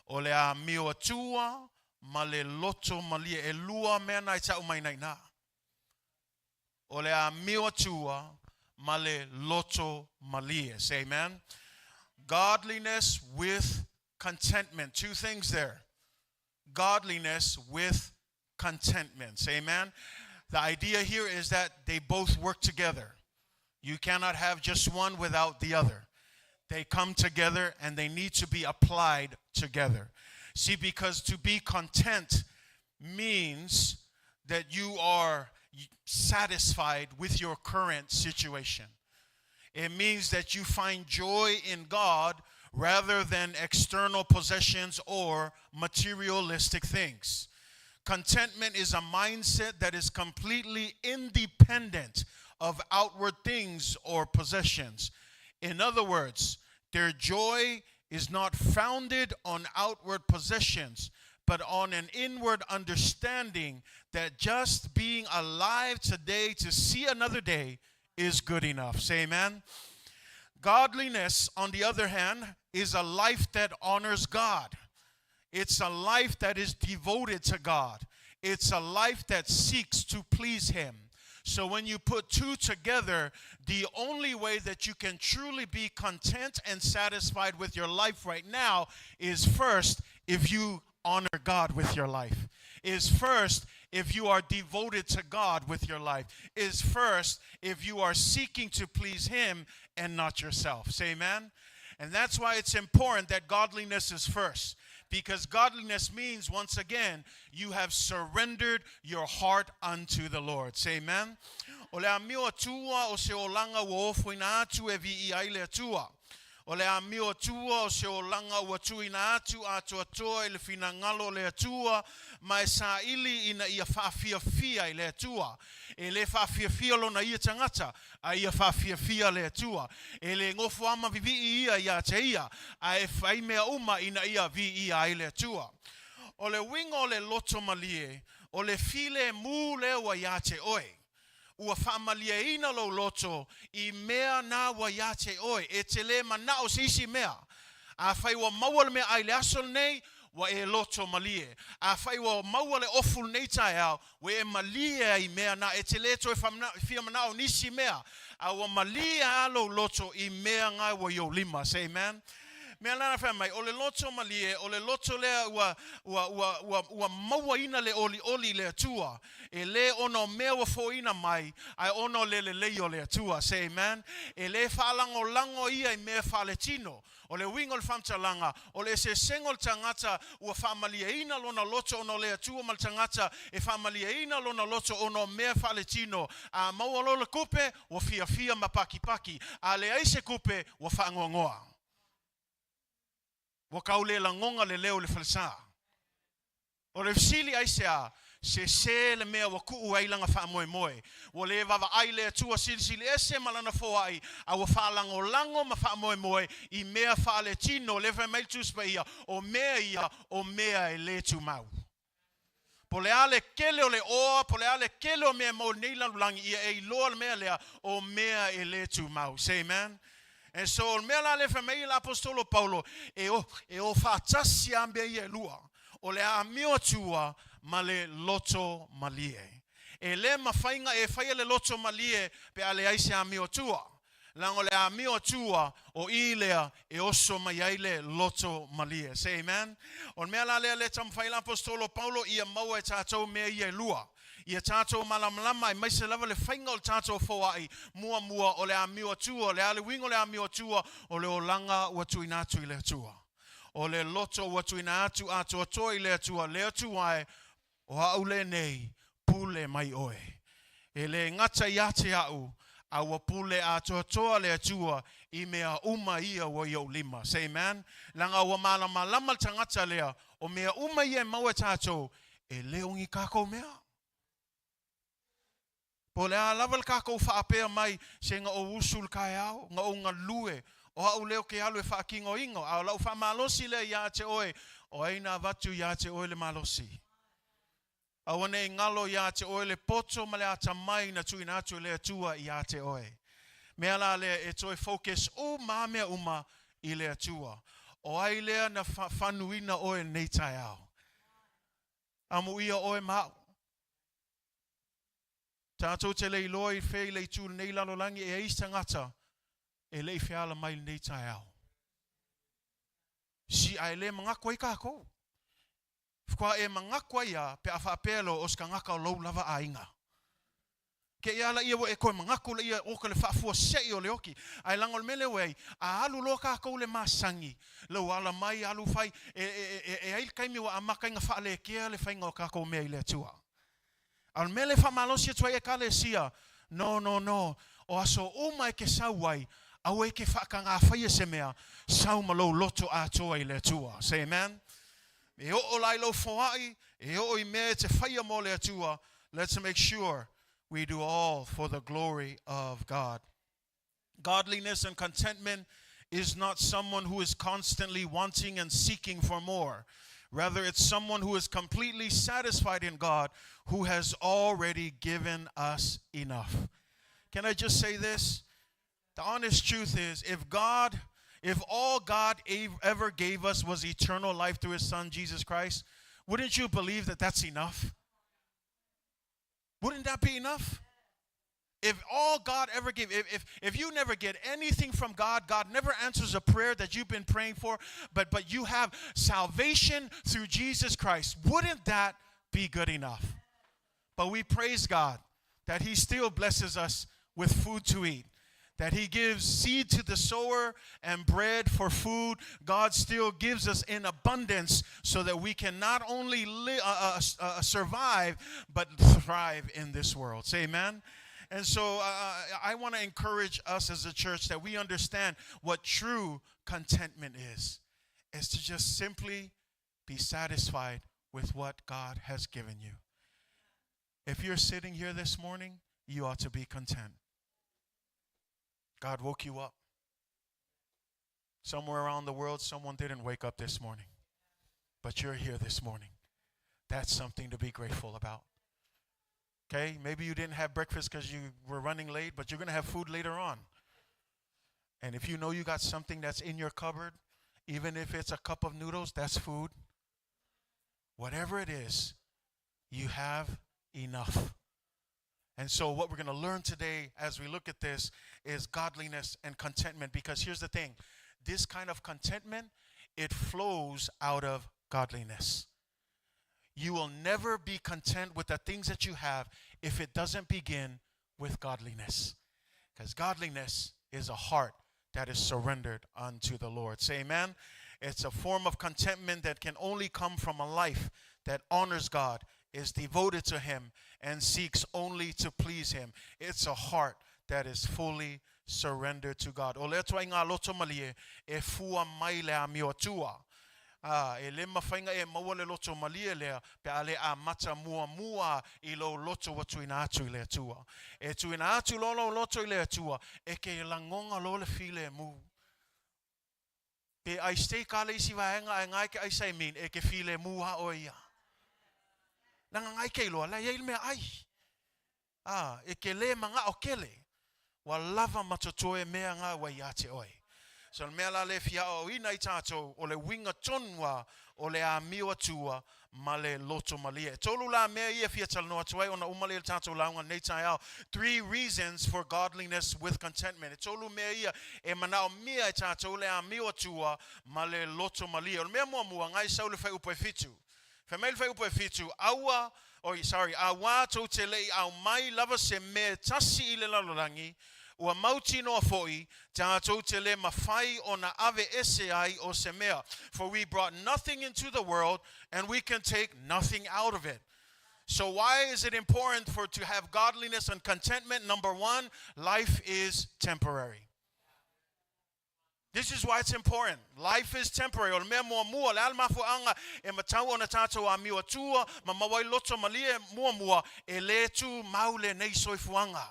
O le amio atua ma le loto malie. E lua mea na e tau mai nei na. O le amio atua ma le loto malie. Say amen. Godliness with contentment. Two things there. Godliness with contentment. Say amen. The idea here is that they both work together. You cannot have just one without the other. They come together and they need to be applied together. See, because to be content means that you are satisfied with your current situation. It means that you find joy in God rather than external possessions or materialistic things. Contentment is a mindset that is completely independent of outward things or possessions. In other words, their joy is not founded on outward possessions, but on an inward understanding that just being alive today to see another day is good enough. Say amen. Godliness, on the other hand, is a life that honors God. It's a life that is devoted to God. It's a life that seeks to please Him. So when you put two together, the only way that you can truly be content and satisfied with your life right now is first if you honor God with your life. Is first if you are devoted to God with your life. Is first if you are seeking to please Him and not yourself. Say amen. And that's why it's important that godliness is first. Because godliness means, once again, you have surrendered your heart unto the Lord. Say amen. O le amio atua o se olaga ua ofoina atu e viia ai le Atua. O le amio atua o se olaga ua tuuina atu atoatoa i le finagalo o le Atua ma e saili ina ia faafiafia i le Atua. E le faafiafia lona ia tagata, a ia faafiafia le Atua. E le gofoama vivii ia ia te ia, a e fai mea uma ina ia viia ai le Atua. O le uiga o le loto malie, o le filemu lea ua ia te oe. Ua faamalieina lou loto i mea na ua ia te oe. E te le manao se isi mea. Afai ua maua le meaai i le aso lenei, ua e loto malie. Afai ua maua le ofu i lenei taeao, ua e malie ai i mea na. E te le toe fia manao nisi mea, a ua malie lava lou loto i mea na ua i ou lima. Say amen. Mea lana fai mai, o le loto malie, o le loto lea ua, ua, ua, ua, ua mauaina le olioli i le Atua. E le ona o mea ua foina mai, ae ona o le lelei o le Atua. Say amen. E le faalagolago ia i mea faaletino. O le uiga o le faamatalaga, o le eseesega o le tagata ua faamalieina lona loto ona o le Atua ma le tagata e faamalieina lona loto ona o mea faaletino. A maua loa le kupe, ua fiafia ma pakipaki. A leai se kupe, ua faanoanoa. Ua kau le lagoga le leo i le falesa. O le fesili aisea, sese le mea ua kuu ai lana faamoemoe. Ua le vaavaai le Atua Silisili Ese ma Lana foai, a ua faalagolago ma faamoemoe i mea faaletino, lea fai mai le Tusi Paia, o mea ia, o mea e le tumau. Po o le a le kele o le oa, po o le a le kele o mea e maua i lenei lalolagi, ia e iloa le mea lea, o mea e le tumau. Say amen. And so, o le mea la lea fai mai ai le Aposetolo Paulo, e o, e o faatasi lava mea ia e lua, o le amio atua ma le loto malie. E le mafai na e faia le loto malie pe a leai se amio atua. Leaga o le amio atua, o i lea e oso mai ai le loto malie. Say amen. O le mea la lea le taumafai le Aposetolo Paulo ia maua e tatou mea ia e lua. Ia tatou malamalama aemaise lava le faiga o le tatou foai muamua o le amio atua. O le a le uiga o le amio atua? O le olaga ua tuuina atu i le Atua. O le loto ua tuuina atu atoatoa i le Atua, le Atua e, o au lenei, pule mai oe. E le gata ia te au, a ua pule atoatoa le Atua i mea uma ia ua i ou lima. Say amen. Leaga ua malamalama le tagata lea, o mea uma ia e maua e tatou, e le o ni kakou mea. Po o le a lava le kakou faapea mai, se na ou usu i le taeao, na ou galue. O a'u lea ou te alu e faatinoina, a o la'u faamalosi lea iā te oe, o ai na avatu iā te oe le malosi? Aua ne i galo iā te oe le poto ma le atamai na tuuina atu e le Atua iā te oe. Mea la lea e toe focus uma mea uma i le Atua. O ai lea na fanuina oe i lenei taeao? Amuia oe ma a'u. Tatou te le iloa i fea i le itu lenei lalolagi e ai se tagata e le i feala mai i lenei taeao. Si ae le manatu ai tatou. Faatoa e manatu ai a pe a faapea loa o se tagata o lou lava aiga. Ke ia ala ia ua e toe manatu laia o ka le faafuasei o le oti. Ae leaga o le mea lea ua i ai, a alu loa tatou le masani, lou ala mai alu fai, e, e, e, e ai le taimi ua amata ai ona faalekea le faiga o tatou mea i le Atua. A o le mea lea e faamalosi atu ai Ekalesia, no, no, no, o aso uma e ke sau ai, aua e ke faatagā faia se mea, sau ma lou loto atoa i le Atua. Say amen. E oo la i lou foai, e oo i mea e te faia mo le Atua, let's make sure we do all for the glory of God. Godliness and contentment is not someone who is constantly wanting and seeking for more. Rather, it's someone who is completely satisfied in God, who has already given us enough. Can I just say this? The honest truth is, if God, if all God ever gave us was eternal life through his son, Jesus Christ, wouldn't you believe that that's enough? Wouldn't that be enough? If all God ever gave, if, if, if you never get anything from God, God never answers a prayer that you've been praying for, but, but you have salvation through Jesus Christ, wouldn't that be good enough? But we praise God that He still blesses us with food to eat, that He gives seed to the sower and bread for food. God still gives us in abundance so that we can not only survive, but thrive in this world. Say amen. And so I want to encourage us as a church that we understand what true contentment is. Is to just simply be satisfied with what God has given you. If you're sitting here this morning, you ought to be content. God woke you up. Somewhere around the world, someone didn't wake up this morning, but you're here this morning. That's something to be grateful about. Okay, maybe you didn't have breakfast because you were running late, but you're going to have food later on. And if you know you got something that's in your cupboard, even if it's a cup of noodles, that's food. Whatever it is, you have enough. And so, what we're going to learn today as we look at this is godliness and contentment. Because here's the thing, this kind of contentment, it flows out of godliness. You will never be content with the things that you have if it doesn't begin with godliness. Because godliness is a heart that is surrendered unto the Lord. Say amen. It's a form of contentment that can only come from a life that honors God, is devoted to Him, and seeks only to please Him. It's a heart that is fully surrendered to God. O le ituaiga loto malie e fua mai le amio atua. A, e le mafai ona e maua le loto malie lea pe a le amata muamua i lou loto ua tuuina atu i le Atua. E tuuina atu loa lou loto i le Atua, e ke lagona loa le filemu. Pe ai steak a le isi vaega ae ngae ke aisa e min, e ke filemu a oe ia. Leaga ngae ke iloa, la e i ai le meaai. A, e ke le mana'o tele, ua lava ma totoe mea na ua iā te oe. So o le mea la lea e fia aoaoina ai tatou, o le uiga tonu lava o le amio atua ma le loto malie. E tolu la mea ia e fia talanoa atu ai ona uma lea o le tatou lauga lenei taeao. Three reasons for godliness with contentment. E tolu mea ia e manaomia e tatou le amio atua ma le loto malie. O le mea muamua, ngai sau le fuaiupu e 7. Fai mai le fuaiupu e 7, aua, oi, sorry, auā tou te le i aumai lava se mea e tasi i le lalolagi, ua mautinoa foi, tatou te le mafai ona aveese ai o se mea. For we brought nothing into the world, and we can take nothing out of it. So why is it important for to have godliness and contentment? Number one, life is temporary. This is why it's important. Life is temporary. O le mea muamua, le a le mafuaaga e matau ona tatou amio atua ma maua ai loto malie muamua, e le tumau lenei soifuaga.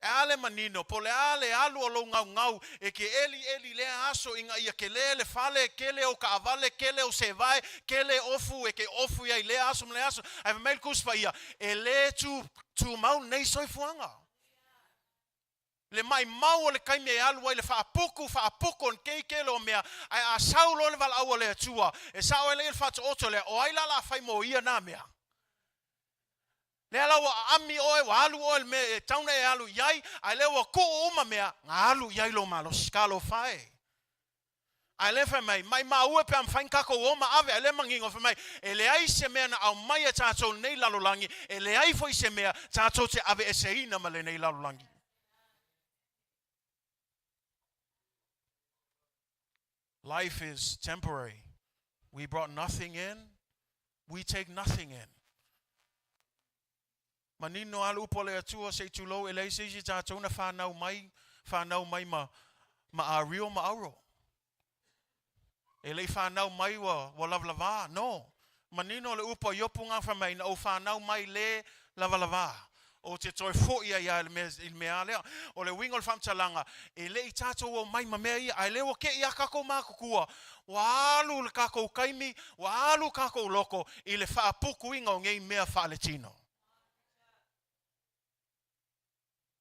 E a le manino, po o le a le alu o lou gaugau e ke ʻeliʻeli i lea aso ina ia kele le fale, kele ou kaʻawale, kele ou sevae, kele ofu e ke ofu i ai lea aso ma lea aso. Ae fai mai le Tusi Paia, e lē tu, tumau lenei soifuaga. Le maʻimau o le taimi e alu ai le faapuku, faapuku o nei kele o mea, ae a sau loa le valaau a le Atua, e sao ai lea i le faataoto lea, o ai la o le a fai mo ia na mea? Lea la ua aami oe, ua alu oe i le mea e tatau ona e alu i ai, a lea ua tuu uma mea, na alu i ai lou malosi. Talofa e! Ae lea fai mai, maimau e pe a mafai ona tatou o ma ave, ae lea manino fai mai, e leai se mea na aumai e tatou i lenei lalolagi, e leai foi se mea tatou te aveeseina ma lenei lalolagi. Life is temporary. We brought nothing in, we take nothing in. Manino lava le upu a le Atua, se i tulou, e leai se isi tatou na fanau mai, fanau mai ma, ma ario ma auro. E le i fanau mai ua, ua lavalava, no. Manino le upu a Iopu ngā whai mai, na ou fanau mai le lavalava. Ou te toe foʻi ai lava i le mea, i le mea lea. O le uiga o le faamatalaga, e le i tatou omai ma mea ia, ae lea ua te i a tatou matutua, ua alu le tatou taimi, ua alu tatou loto i le faaputuina o nei mea faaletino.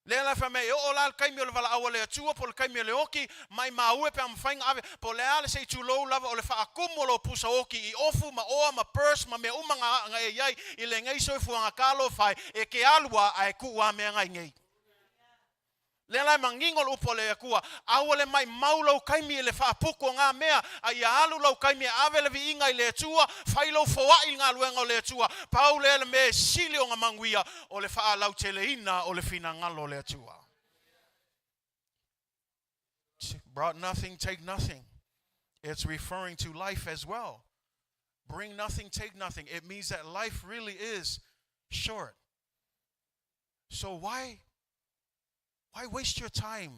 Lea la fai mai, e oo la le taimi o le valaau a le Atua po o le taimi o le oti, maimau e pe a mafai ona ave, po o le a le se i tulou lava o le faatumu o lou pusa oti i ofu ma oa ma purse ma mea uma na, na e i ai i lenei soifuaga talofa e, e te alu lava ae tuu lava mea na i nei. Lea la e manino le upu a le Atua, aua le maimau lou taimi i le faaputu o ngā mea, a ia alu lou taimi e ave le viiga i le Atua, fai lou foai i le galuega o le Atua, pau lea le mea e sili ona manuia, o le faalauteleina o le finagalo o le Atua. Brought nothing, take nothing. It's referring to life as well. Bring nothing, take nothing. It means that life really is short. So why why waste your time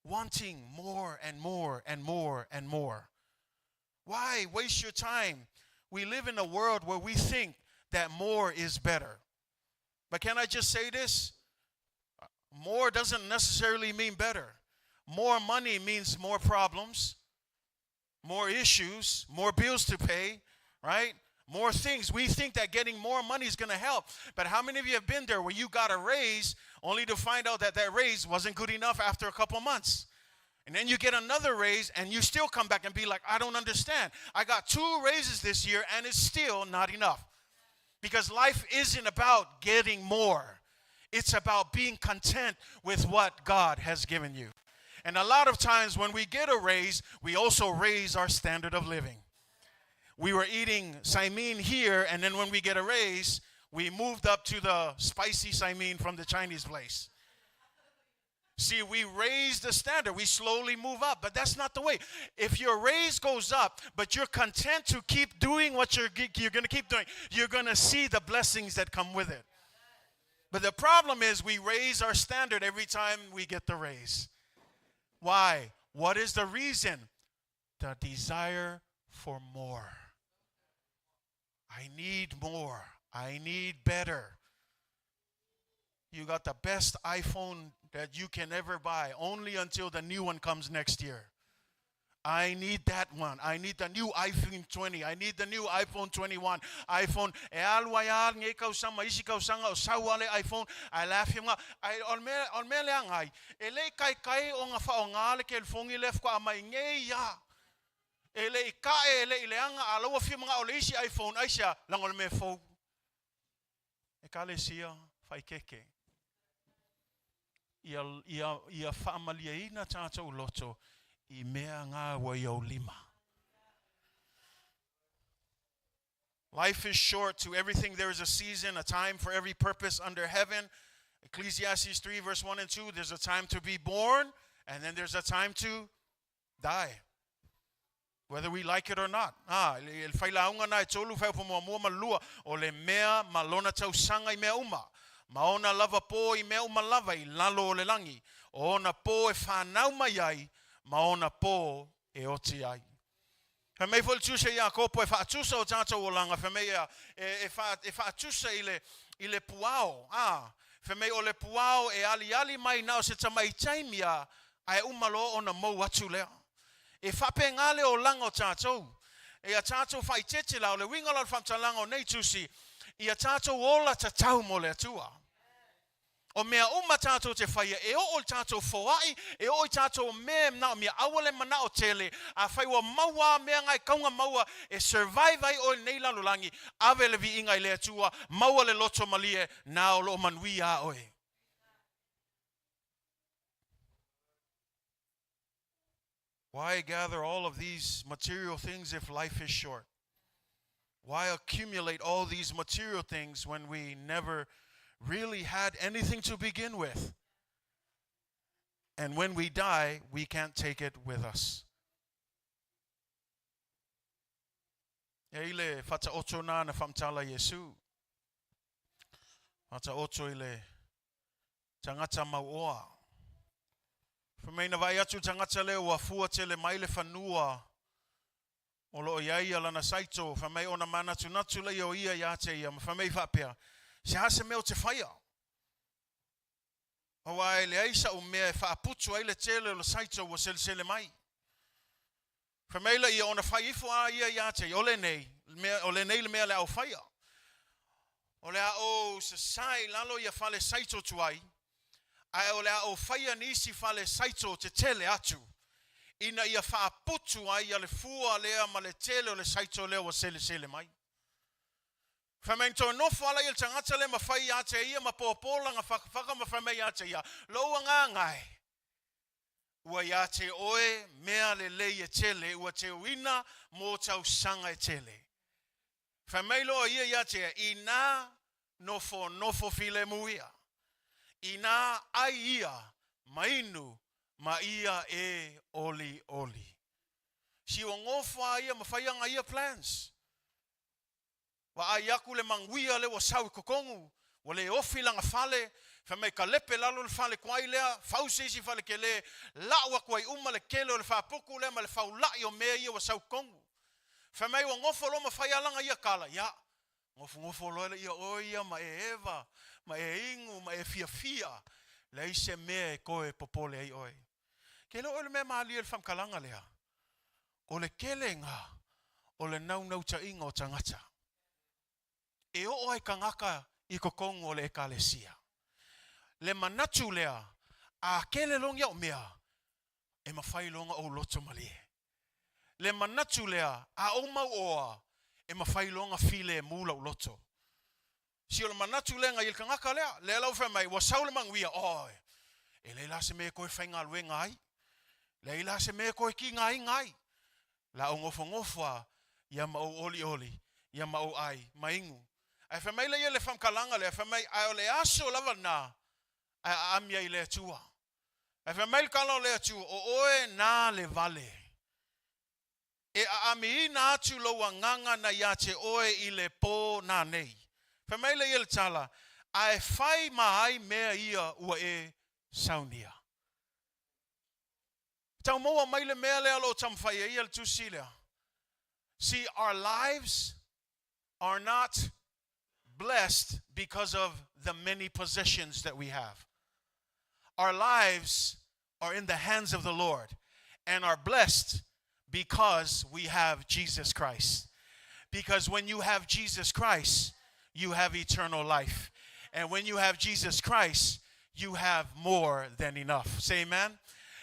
wanting more and more and more and more? Why waste your time? We live in a world where we think that more is better. But can I just say this? More doesn't necessarily mean better. More money means more problems, more issues, more bills to pay, right? More things. We think that getting more money is going to help. But how many of you have been there where you got a raise only to find out that that raise wasn't good enough after a couple months? And then you get another raise and you still come back and be like, I don't understand. I got two raises this year and it's still not enough. Because life isn't about getting more. It's about being content with what God has given you. And a lot of times when we get a raise, we also raise our standard of living. We were eating saimin here, and then when we get a raise, we moved up to the spicy saimin from the Chinese place. See, we raise the standard. We slowly move up, but that's not the way. If your raise goes up, but you're content to keep doing what you're, you're going to keep doing, you're going to see the blessings that come with it. But the problem is we raise our standard every time we get the raise. Why? What is the reason? The desire for more. I need more. I need better. You got the best iPhone that you can ever buy, only until the new one comes next year. I need that one. I need the new iPhone 20. I need the new iPhone 21. iPhone e alu ai a ngei kausaga ma isi kausaga o sau a le iPhone ae le afi nga ai o le mea o le mea lea ngai e le i kaikai o nga faaaoga le kelifongi lea faatoa mai nei ia e le i kae e le i leaga a la ua fia manao le isi iPhone aisea leaga o le mea fou Ekalesia faikeke. Ia, ia, ia faamalieina tatou loto i mea ngā ua i ou lima. Life is short. To everything there is a season, a time for every purpose under heaven. Ecclesiastes 3, verse 1 and 2. There's a time to be born, and then there's a time to die. Whether we like it or not. Ā, i le failauga na e tolu whaiupu muamua ma lua, o le mea ma lona tausaga i mea uma, ma ona lava pō i mea uma lava i lalo o le langi, o ona pō e whanau mai ai, ma ona pō e oti ai. Fai mai foi le tusi a Iakopo e faatusa o tatou olaga, fai mai ia, e, e, wha, e faatusa i le, i le puao, ā, Fai mai o le puao e aliali mai na o se tamai taimi a, ae uma loa ona mou atu lea. E faapena le olaga o tatou. Ia tatou faaeteete la, o le uiga la o le faamatalaga o nei tusi, ia tatou ola tatau mo le Atua. O mea uma tatou te faia, e oo i le tatou foai, e oo i tatou mea e manaomia, aua le manao tele, afai ua maua a mea na e tatau ona maua e survive ai oe i lenei lalolagi, ave le viiga i le Atua, maua le loto malie, na o lo o manuia a oe. Why gather all of these material things if life is short? Why accumulate all these material things when we never really had anything to begin with? And when we die, we can't take it with us. E i le whataoto nā na whamtala Iesu. Whataoto i le tagata mauoa. Fai mai na vaai atu le tagata lea ua fua tele mai le fanua o lo o i ai ia lana saito, fai mai ona manatunatu laia o ia ia te ia, ma fai mai faapea, Se a se mea ou te faia? Aua e leai sa'u mea e faaputu ai le tele o le saito ua selesele mai. Fai mai laia ona fai ifo a ia ia te ia, o lenei, o lenei le mea o le a ou faia. O le a ou sasae i lalo ia fale saito tuai, ae o le a ou faia nisi fale saito tetele atu, ina ia faaputu ai ia le fua lea ma le tele o le saito lea ua selesele mai. Fai mai na toe nofo ala ia le tagata lea ma fai ia te ia ma pōpō lana fakafaka ma fai mai ia te ia, Lou agaga e, ua ia te oe mea lelei e tele ua teuina mō tausaga e tele. Fai mai loa ia ia te ia, Inā nofonofo filemu ia, inā ai ia ma inu ma ia e olioli. Si ua gofo a ia ma fai ana ia plans. Vaai aku le manuia lea ua sau i totonu, ua le ofi lana fale, fai mai ka lepe lalo le fale tuai lea, fau se isi fale tele, lau atu ai uma le tele o le faaputu lea ma le faulai o mea ia ua sau i totonu. Fai mai ua nofo loa ma fai a lana ia tala, ia, nofonofo loa lea oe ia ma e eva, ma e inu, ma e fiafia, leai se mea e toe popole ai oe. Ke le o le mea malie le faamatalaga lea, o le kelega o le naunautaiga o tagata e oo ai tagata i totonu o le Ekalesia. Le manatu lea, a kele loa ni au mea, e mafai loa ona ou loto malie. Le manatu lea, a ou mau oa, e mafai loa ona filemu lou loto. Si o le manatu lea na i ai le tagata lea, lea la ua fai mai, ua sau le manuia, oi, e leai la se mea e toe faigaluega ai, leai la se mea e toe tigaina ai, la ou nofonofo a ia ma ou olioli, ia ma ou ai, ma inu. Ae fai mai lea i le faamatalaga lea, fai mai, ae o le aso lava lena, ae aami ai i le Atua. Ae fai mai le tala o le Atua, o oe na le vale. E aamiina atu lou agaga na iā te oe i le pō nanei. Fai mai lea le tala, Ae fai ma ai mea ia ua e saunia. Tau maua mai le mea lea o lo o taumafai ai ia le tusi lea. See, our lives are not blessed because of the many possessions that we have. Our lives are in the hands of the Lord and are blessed because we have Jesus Christ. Because when you have Jesus Christ, you have eternal life. And when you have Jesus Christ, you have more than enough. Say amen.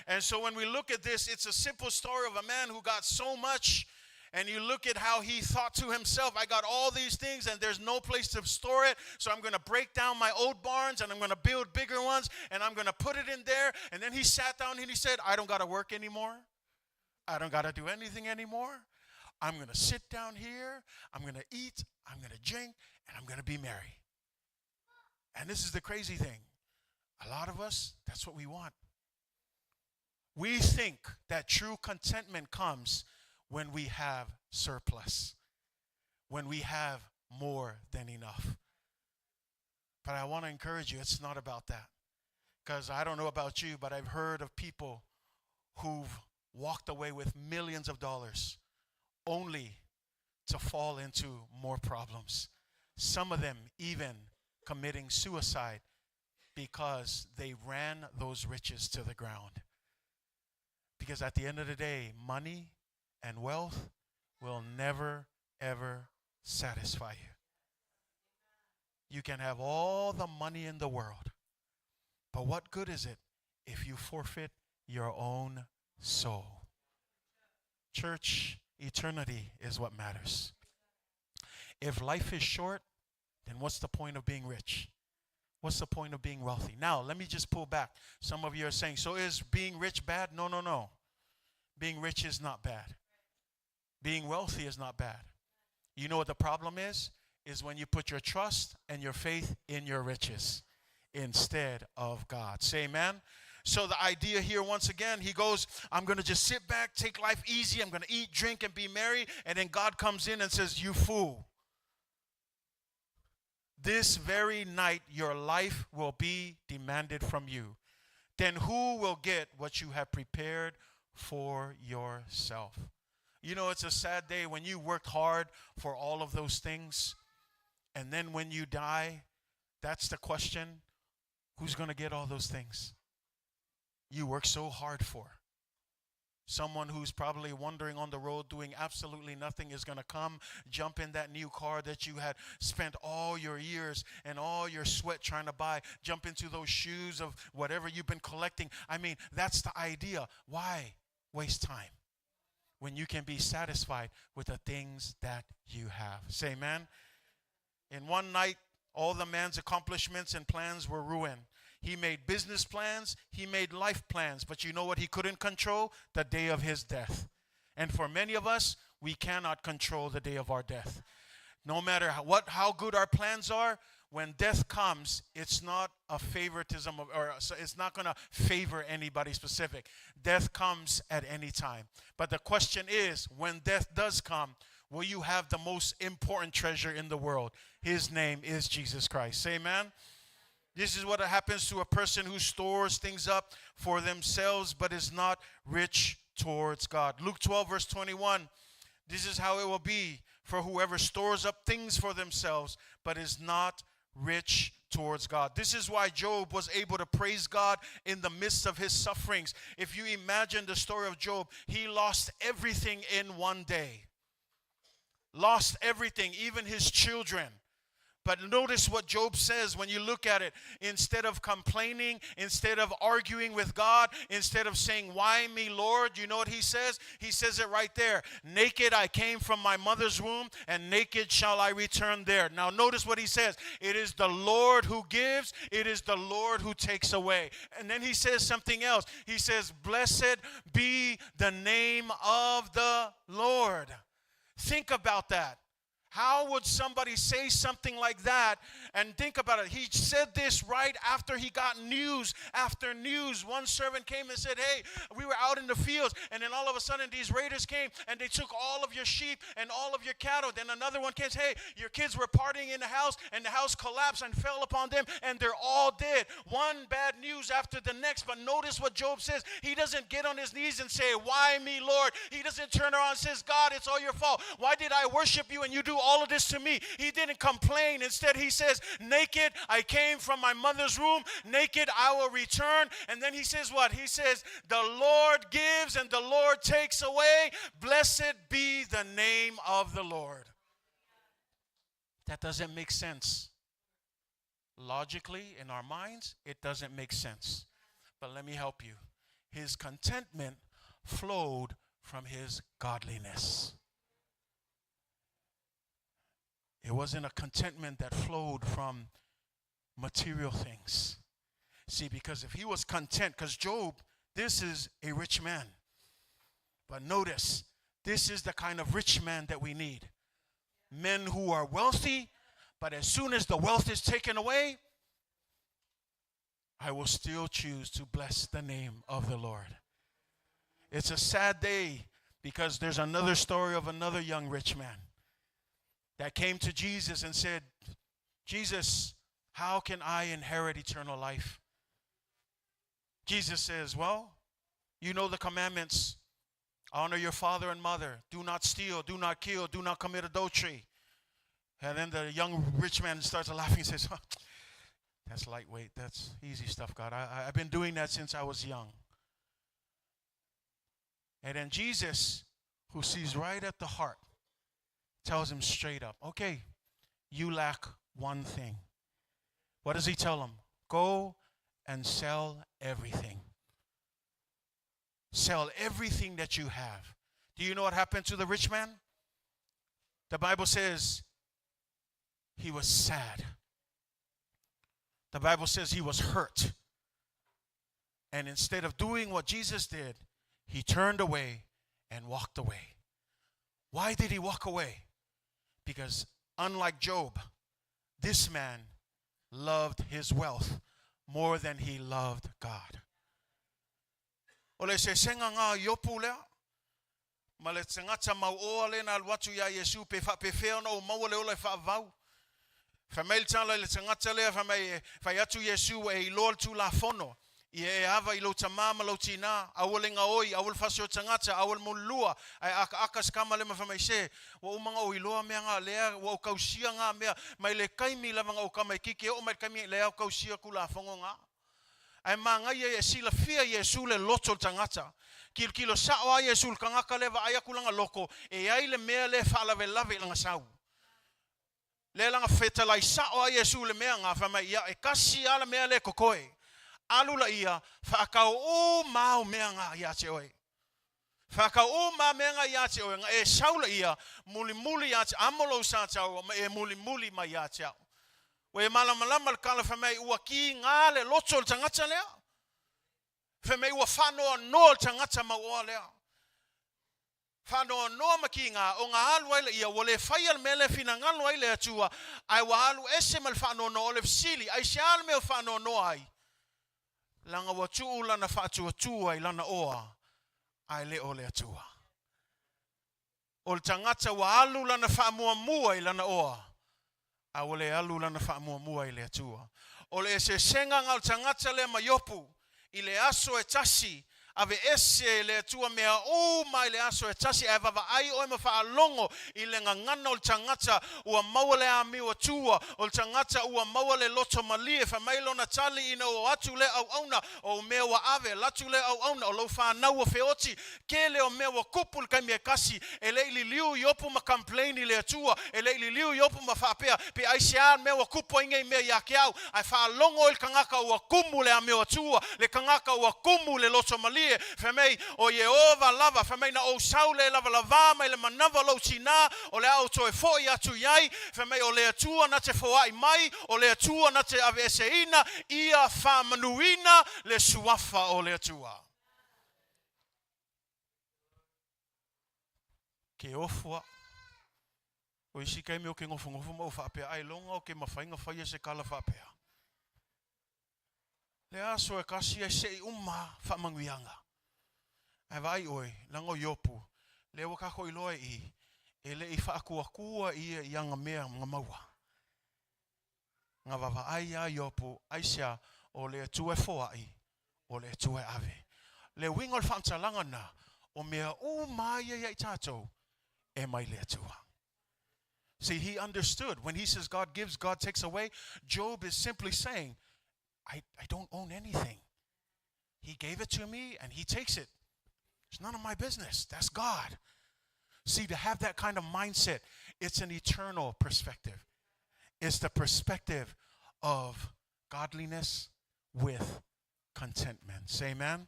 And so when we look at this, it's a simple story of a man who got so much. And you look at how he thought to himself, I got all these things and there's no place to store it. So I'm going to break down my old barns and I'm going to build bigger ones and I'm going to put it in there. And then he sat down and he said, I don't got to work anymore. I don't got to do anything anymore. I'm going to sit down here. I'm going to eat. I'm going to drink. And I'm going to be merry. And this is the crazy thing. A lot of us, that's what we want. We think that true contentment comes when we have surplus, when we have more than enough. But I want to encourage you, it's not about that. Because I don't know about you, but I've heard of people who've walked away with millions of dollars only to fall into more problems. Some of them even committing suicide. Because they ran those riches to the ground. Because at the end of the day, money and wealth will never, ever satisfy you. You can have all the money in the world, but what good is it if you forfeit your own soul? Church, eternity is what matters. If life is short, then what's the point of being rich? What's the point of being wealthy? Now, let me just pull back. Some of you are saying, so is being rich bad? No, no, no. Being rich is not bad. Being wealthy is not bad. You know what the problem is? Is when you put your trust and your faith in your riches instead of God. Say amen. So the idea here, once again, he goes, I'm going to just sit back, take life easy. I'm going to eat, drink, and be merry. And then God comes in and says, you fool. This very night, your life will be demanded from you. Then who will get what you have prepared for yourself? You know, it's a sad day when you worked hard for all of those things, and then when you die, that's the question. Who's going to get all those things you worked so hard for? Someone who's probably wandering on the road doing absolutely nothing is going to come, jump in that new car that you had spent all your years and all your sweat trying to buy, jump into those shoes of whatever you've been collecting. That's the idea. Why waste time when you can be satisfied with the things that you have? Say amen. In one night, all the man's accomplishments and plans were ruined. He made business plans, he made life plans, but you know what he couldn't control? The day of his death. And for many of us, we cannot control the day of our death. No matter how good our plans are, when death comes, it's not a favoritism, of, or so it's not going to favor anybody specific. Death comes at any time. But the question is, when death does come, will you have the most important treasure in the world? His name is Jesus Christ. Say amen. This is what happens to a person who stores things up for themselves but is not rich towards God. Luke 12, verse 21, this is how it will be for whoever stores up things for themselves but is not rich towards God. This is why Job was able to praise God in the midst of his sufferings. If you imagine the story of Job, he lost everything in one day. Lost everything, even his children. But notice what Job says when you look at it. Instead of complaining, instead of arguing with God, instead of saying, why me, Lord? You know what he says? He says it right there. Naked I came from my mother's womb, and naked shall I return there. Now notice what he says. It is the Lord who gives. It is the Lord who takes away. And then he says something else. He says, blessed be the name of the Lord. Think about that. How would somebody say something like that? And think about it. He said this right after he got news after news. One servant came and said, hey, we were out in the fields, and then all of a sudden these raiders came and they took all of your sheep and all of your cattle. Then another one came and said, hey, your kids were partying in the house, and the house collapsed and fell upon them, and they're all dead. One bad news after the next. But notice what Job says. He doesn't get on his knees and say, why me, Lord? He doesn't turn around and says, God, it's all your fault. Why did I worship you and you do all of this to me? He didn't complain. Instead, he says, naked I came from my mother's womb, naked I will return. And then he says what? He says, the Lord gives and the Lord takes away. Blessed be the name of the Lord. That doesn't make sense. Logically, in our minds, it doesn't make sense. But let me help you. His contentment flowed from his godliness. It wasn't a contentment that flowed from material things. See, because if he was content, because Job, this is a rich man. But notice, this is the kind of rich man that we need. Men who are wealthy, but as soon as the wealth is taken away, I will still choose to bless the name of the Lord. It's a sad day because there's another story of another young rich man that came to Jesus and said, Jesus, how can I inherit eternal life? Jesus says, well, you know the commandments. Honor your father and mother. Do not steal. Do not kill. Do not commit adultery. And then the young rich man starts laughing and says, oh, That's lightweight. That's easy stuff, God. I've been doing that since I was young. And then Jesus, who sees right at the heart, tells him straight up, okay, you lack one thing. What does he tell him? Go and sell everything. Sell everything that you have. Do you know what happened to the rich man? The Bible says he was sad. The Bible says he was hurt. And instead of doing what Jesus did, he turned away and walked away. Why did he walk away? Because unlike Job, this man loved his wealth more than he loved God. O le eseesega nga o Iopu lea, ma le tagata mauoa lea na alu atu iā Iesu pe faapefea ona ou maua le ola e faavavau. Fai mai le tala i le tagata lea, fai mai, e fai atu Iesu ua e iloa le Tulafono, ia e ava i lou tamā ma lou tinā, aua le gaoi, aua le fasi o tagata, aua le mululua, ae akaaka se kama lea ma fai mai, Se, ua uma ona ou iloa mea nga lea, ua ou kausia nga mea, mai le taimi lava na ou tamaititi e oo mai le taimi lea ou kausia Tulafono nga. Ae manaia ia e silafia Iesu le loto o le tagata. Kilokilo sao a Iesu i le tagata lea vaai atu lana loto, e ai le mea lea e faalavelave i lana sau. Lea lana fetalai sao a Iesu i le mea na, fai mai, Ia, e kasi a le mea lea e totoe. Alu laia, faatau uma au mea na ia te oe. Faatau uma mea na ia te oe, na e sau laia, mulimuli ia te, amo lou sa taua, ma e mulimuli mai ia te au. Ua e malamalama le tala fai mai, ua kiga le loto o le tagata lea. Fai mai ua faanoanoa le tagata mauoa lea. Faanoanoa ma kiga, o na alu ai laia, ua le faia le mea lea e finagalo ai le Atua, ae ua alu ese ma le faanoanoa. O le fesili, aisea le mea ua faanoanoa ai? Leaga ua tuu lana faatuatua i lana oa, ae le o le Atua. O le tagata ua alu lana faamuamua i lana oa, a ua le alu lana faamuamua i le Atua. O le eseesega na o le tagata lea ma Iopu, i le aso e tasi, aveese e le Atua mea uma i le aso e tasi, ae vaavaai oe ma faalogo i le gagana o le tagata ua maua le amio Atua, o le tagata ua maua le loto malie, fai mai lona tali ina ua o atu lea auauna, o ou mea ua ave, alu atu lea auauna, o lou fanau ua feoti, Tele o mea ua kupu i le taimi e kasi, e le i liliu Iopu ma complain i le Atua, e le i liliu Iopu ma faapea, pe aisea le mea ua kupu ai nei mea ia te au, ae faalogo i le tagata ua kumu le amio Atua, le tagata ua kumu le loto malie, fai mai, o Ieova lava, fai mai na ou sau le lavalavā mai le manava o lou tinā, o le a ou toe foʻi atu i ai, fai mai o le Atua na te foaʻi mai, o le Atua na te aveeseina, ia faamanuina le suafa o le Atua. Ke ofo a. O isi taimi o ke nofonofo ma ou faapea, ailoga o ke mafai na faia se tala faapea. Le aso e kasi ai seʻi uma faamanuiaga. Ae vaai oe, leaga o Iopu, lea ua tatou iloa i i, e le i faatuatua ia i ana mea na maua. Na vaavaai a Iopu, aisea, o le Atua e foai, o le Atua e ave. Le uiga o le faamatalaga lena, o mea uma a ia ia i tatou, e mai le Atua. See, he understood. When he says God gives, God takes away, Job is simply saying, I, I don't own anything. He gave it to me and he takes it. It's none of my business. That's God. See, to have that kind of mindset, it's an eternal perspective. It's the perspective of godliness with contentment. Say amen.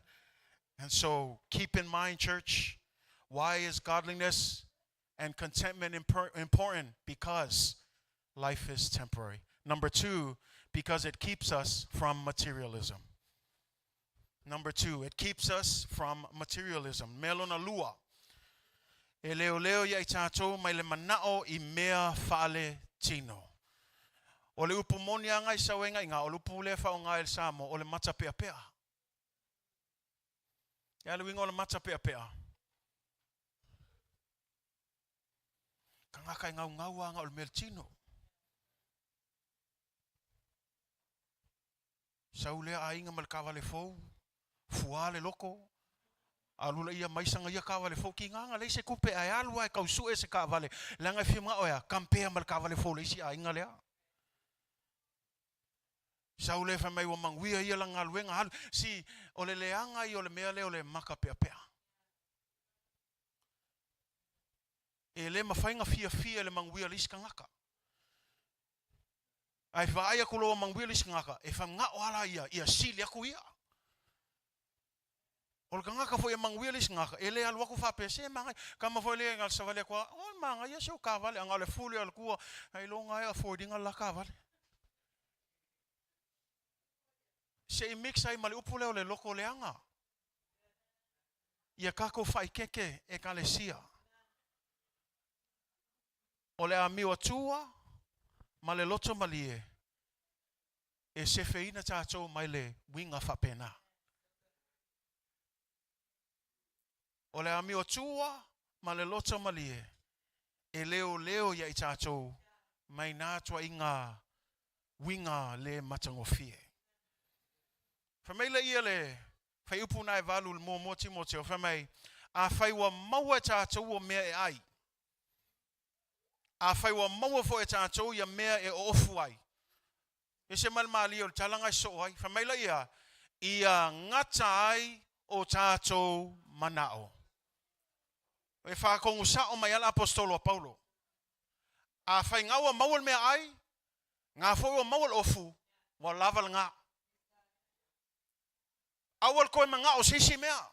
And so keep in mind, church, why is godliness and contentment important? Because life is temporary. Number two, because it keeps us from materialism. Number two, it keeps us from materialism. Mea lona lua, e leoleo ia i tatou mai le manao i mea faale tino. O le upu moni a ngai sau e ngai ngā, o le upu lea whaonga e le Samoa, o le mata pea pea. E le uiga o le mata pea pea. Kangaka e ngaungau a nga o le mea le tino. Sau lea aiga ma le taavale fou, fuā le loko, alu laia mai saga ia taavale fou, kiga na leai se tupe ae alu lava e tau sue se taavale, leaga e fia manao e a, compare ma le taavale fou a le isi aiga lea. Sau lea fai mai ua manuia ia lana galuega alu. See, o le leaga ia o le mea lea o le maka peapea. E le mafai ona fiafia i le manuia o le isi tagata. Ae vaai atu loa ua manuia le isi tagata, e manao lava la ia ia sili atu ia. O le tagata foi e manuia le isi tagata, e le alu atu faapea, se manaia. Tama foi lea na savali atu lava, oi manaia si ou taavale, a na o le fuli lava o le tua, ailoga lava e afford ina le la taavale. Se i mix ai ma le upu lea o le loto leaga. Ia tatou faaikeke Ekalesia. O le amio atua ma le loto malie e sefeina tatou mai le uiga faapena. O le amio atua ma le loto malie e leoleo ia i tatou mai na tuaiga uiga le matagofie. Fai mai laia le Fuaiupu na e valu i le muamua Timoteo, fai mai, Afai ua maua e tatou ua mea e ai, afai ua maua foi e tatou ia mea e oofu ai, ese mai le malie o le tala na e soo ai, fai mai laia, ia gata ai o tatou manao. E faatonu sao mai lava le Aposetolo a Paulo, afai ga ua maua le mea ai, ga foi ua maua le ofu, ua lava lena. Aua le toe manao se isi mea.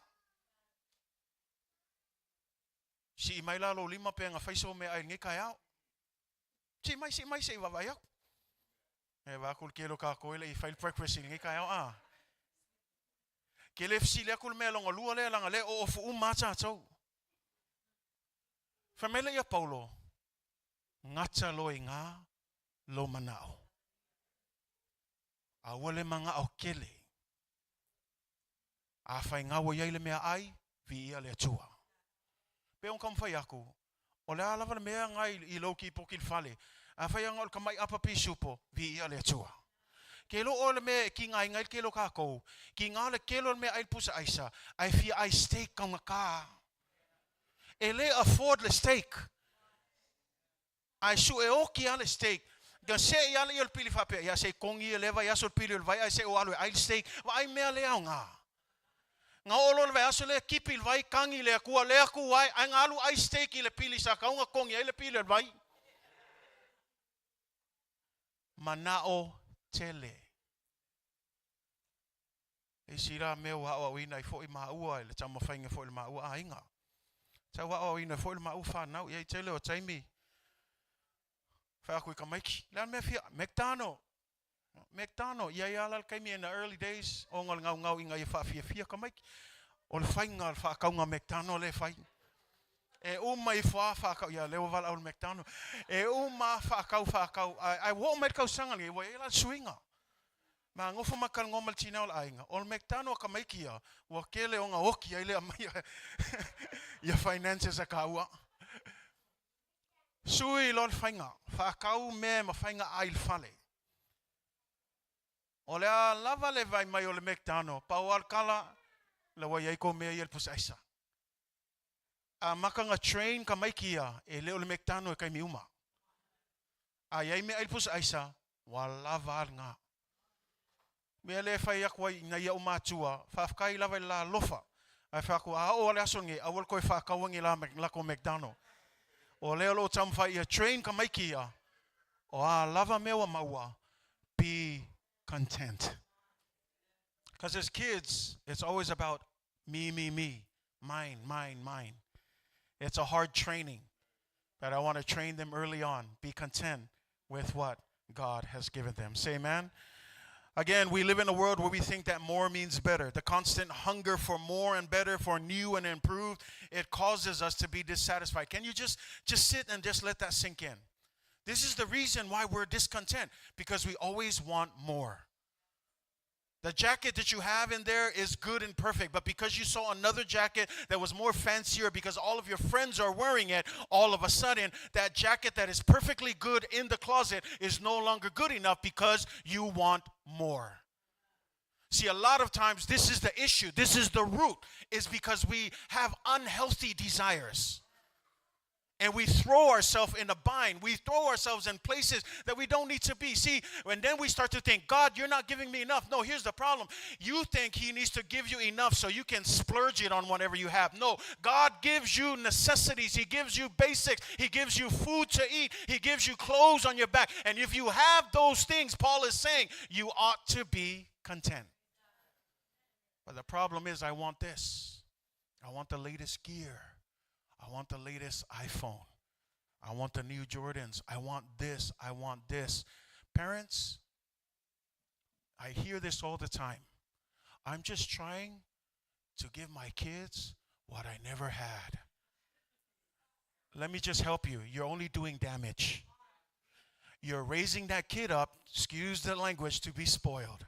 Sii mai la lou lima pe na fai sou meaai i lenei taeao. Sii mai, sii mai se i vaavaai atu. E vaai atu le tele o tatou e le i fai le breakfast i lenei taeao a. Ke le fesili atu le mea lona lua lea leaga lea e oofu uma lava tatou. Fai mai lea ia Paulo, gata loa i ina lou manao. Aua le manao tele. Afai ga ua i ai le meaai, viia le Atua. Pei ona taumafai atu, o le a lava le mea ga i lou kipoti i le fale, afai lava ga o le tamai apa pisupo, viia le Atua. Ke iloa oe le mea e kigaina ai le tele o tatou, kiga le tele o le meaai i le pusa aisa, ae fia ai steak taugata. E le afford le steak. Ae sue oti lava le steak. Ga sei lava ia o le pili faapea, ia sei togi ia lea vaiaso le pili o le vai ae sei ou alu e ai le steak. Vaai mea le aoga. Ga oo loa le vaiaso lea kipi le vai, kagi le Atua, le Atua e, ae ga alu ai steak i le pili sa tatau ona togi ai le pili o le vai. Manao tele. Isi la mea ua aoaoina ai foi maua i le taumafaiga foi o le maua aiga. Tau aoaoina ai foi le maua fanau. Ia i tele o taimi, fai atu i tamaiti, le a le mea fia, McDonald. McDonald. Ia ia la le taimi in the early days, ona o le gaugau ina ia faafiafia tamaiti. O le faiga o le faatauga McDonald lea e fai. E uma ifo lava faatau, ia lea ua valaau le McDonald. E uma lava faatau faatau, ae ua oo mai le tausaga lenei, ua i ai la le suiga. Ma nofo ma talanoa ma le tina o le aiga, o le McDonald a tamaiti ia, ua tele ona oti ai le aumaia ia finances a taua. Sui loa le faiga, faatau mea e mafai ona ai i le fale. O le a lava le vaai mai o le McDonald, pau lava le tala, la ua i ai kou mea ia i le pusa aisa. Amata ona train tamaiti ia, e le o le McDonald i taimi uma. A i ai mea ai le pusa aisa, ua lava a lena. Mea lea e fai atu ai i nai a'u matua, faafetai lava i le la alofa. Ae fai atu, a oo lava le aso lenei, aua le toe faataua ni latou McDonald. O lea o lo o taumafai ia train tamaiti ia, o a lava mea ua maua, be content. Because as kids, it's always about me, me, me, mine, mine, mine. It's a hard training, but I want to train them early on. Be content with what God has given them. Say amen. Again, we live in a world where we think that more means better. The constant hunger for more and better, for new and improved, it causes us to be dissatisfied. Can you just, just sit and just let that sink in? This is the reason why we're discontent, because we always want more. The jacket that you have in there is good and perfect, but because you saw another jacket that was more fancier because all of your friends are wearing it, all of a sudden that jacket that is perfectly good in the closet is no longer good enough because you want more. See, a lot of times this is the issue, this is the root, is because we have unhealthy desires. And we throw ourselves in a bind. We throw ourselves in places that we don't need to be. See, and then we start to think, God, you're not giving me enough. No, here's the problem. You think He needs to give you enough so you can splurge it on whatever you have. No, God gives you necessities. He gives you basics. He gives you food to eat. He gives you clothes on your back. And if you have those things, Paul is saying, you ought to be content. But the problem is, I want this. I want the latest gear. I want the latest iPhone. I want the new Jordans. I want this. I want this. Parents, I hear this all the time. I'm just trying to give my kids what I never had. Let me just help you. You're only doing damage. You're raising that kid up, excuse the language, to be spoiled.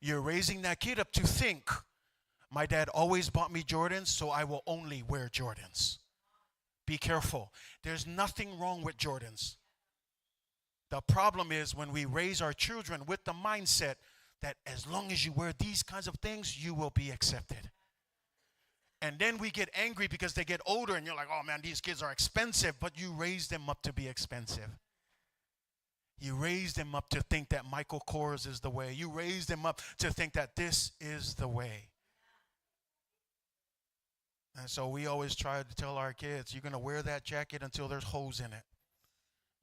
You're raising that kid up to think, my dad always bought me Jordans, so I will only wear Jordans. Be careful. There's nothing wrong with Jordans. The problem is when we raise our children with the mindset that as long as you wear these kinds of things, you will be accepted. And then we get angry because they get older and you're like, oh man, these kids are expensive. But you raise them up to be expensive. You raise them up to think that Michael Kors is the way. You raise them up to think that this is the way. And so we always try to tell our kids, you're going to wear that jacket until there's holes in it.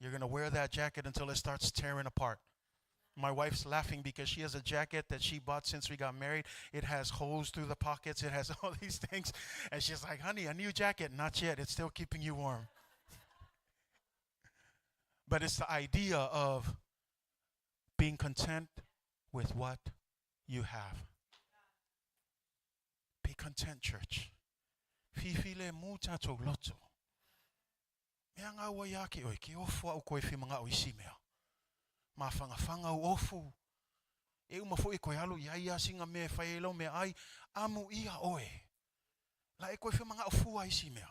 You're going to wear that jacket until it starts tearing apart. My wife's laughing because she has a jacket that she bought since we got married. It has holes through the pockets. It has all these things. And she's like, honey, a new jacket. Not yet. It's still keeping you warm. But it's the idea of being content with what you have. Be content, church. Fifi le mu tātou loto. Mea ngā ua ia ke oe, ke ofu au koe whimanga o isi mea. Ma whanga au ofu. E uma fo i koe alu ia ia singa me whai e lau me ai, amu ia oe. La e koe whimanga o fua isi mea.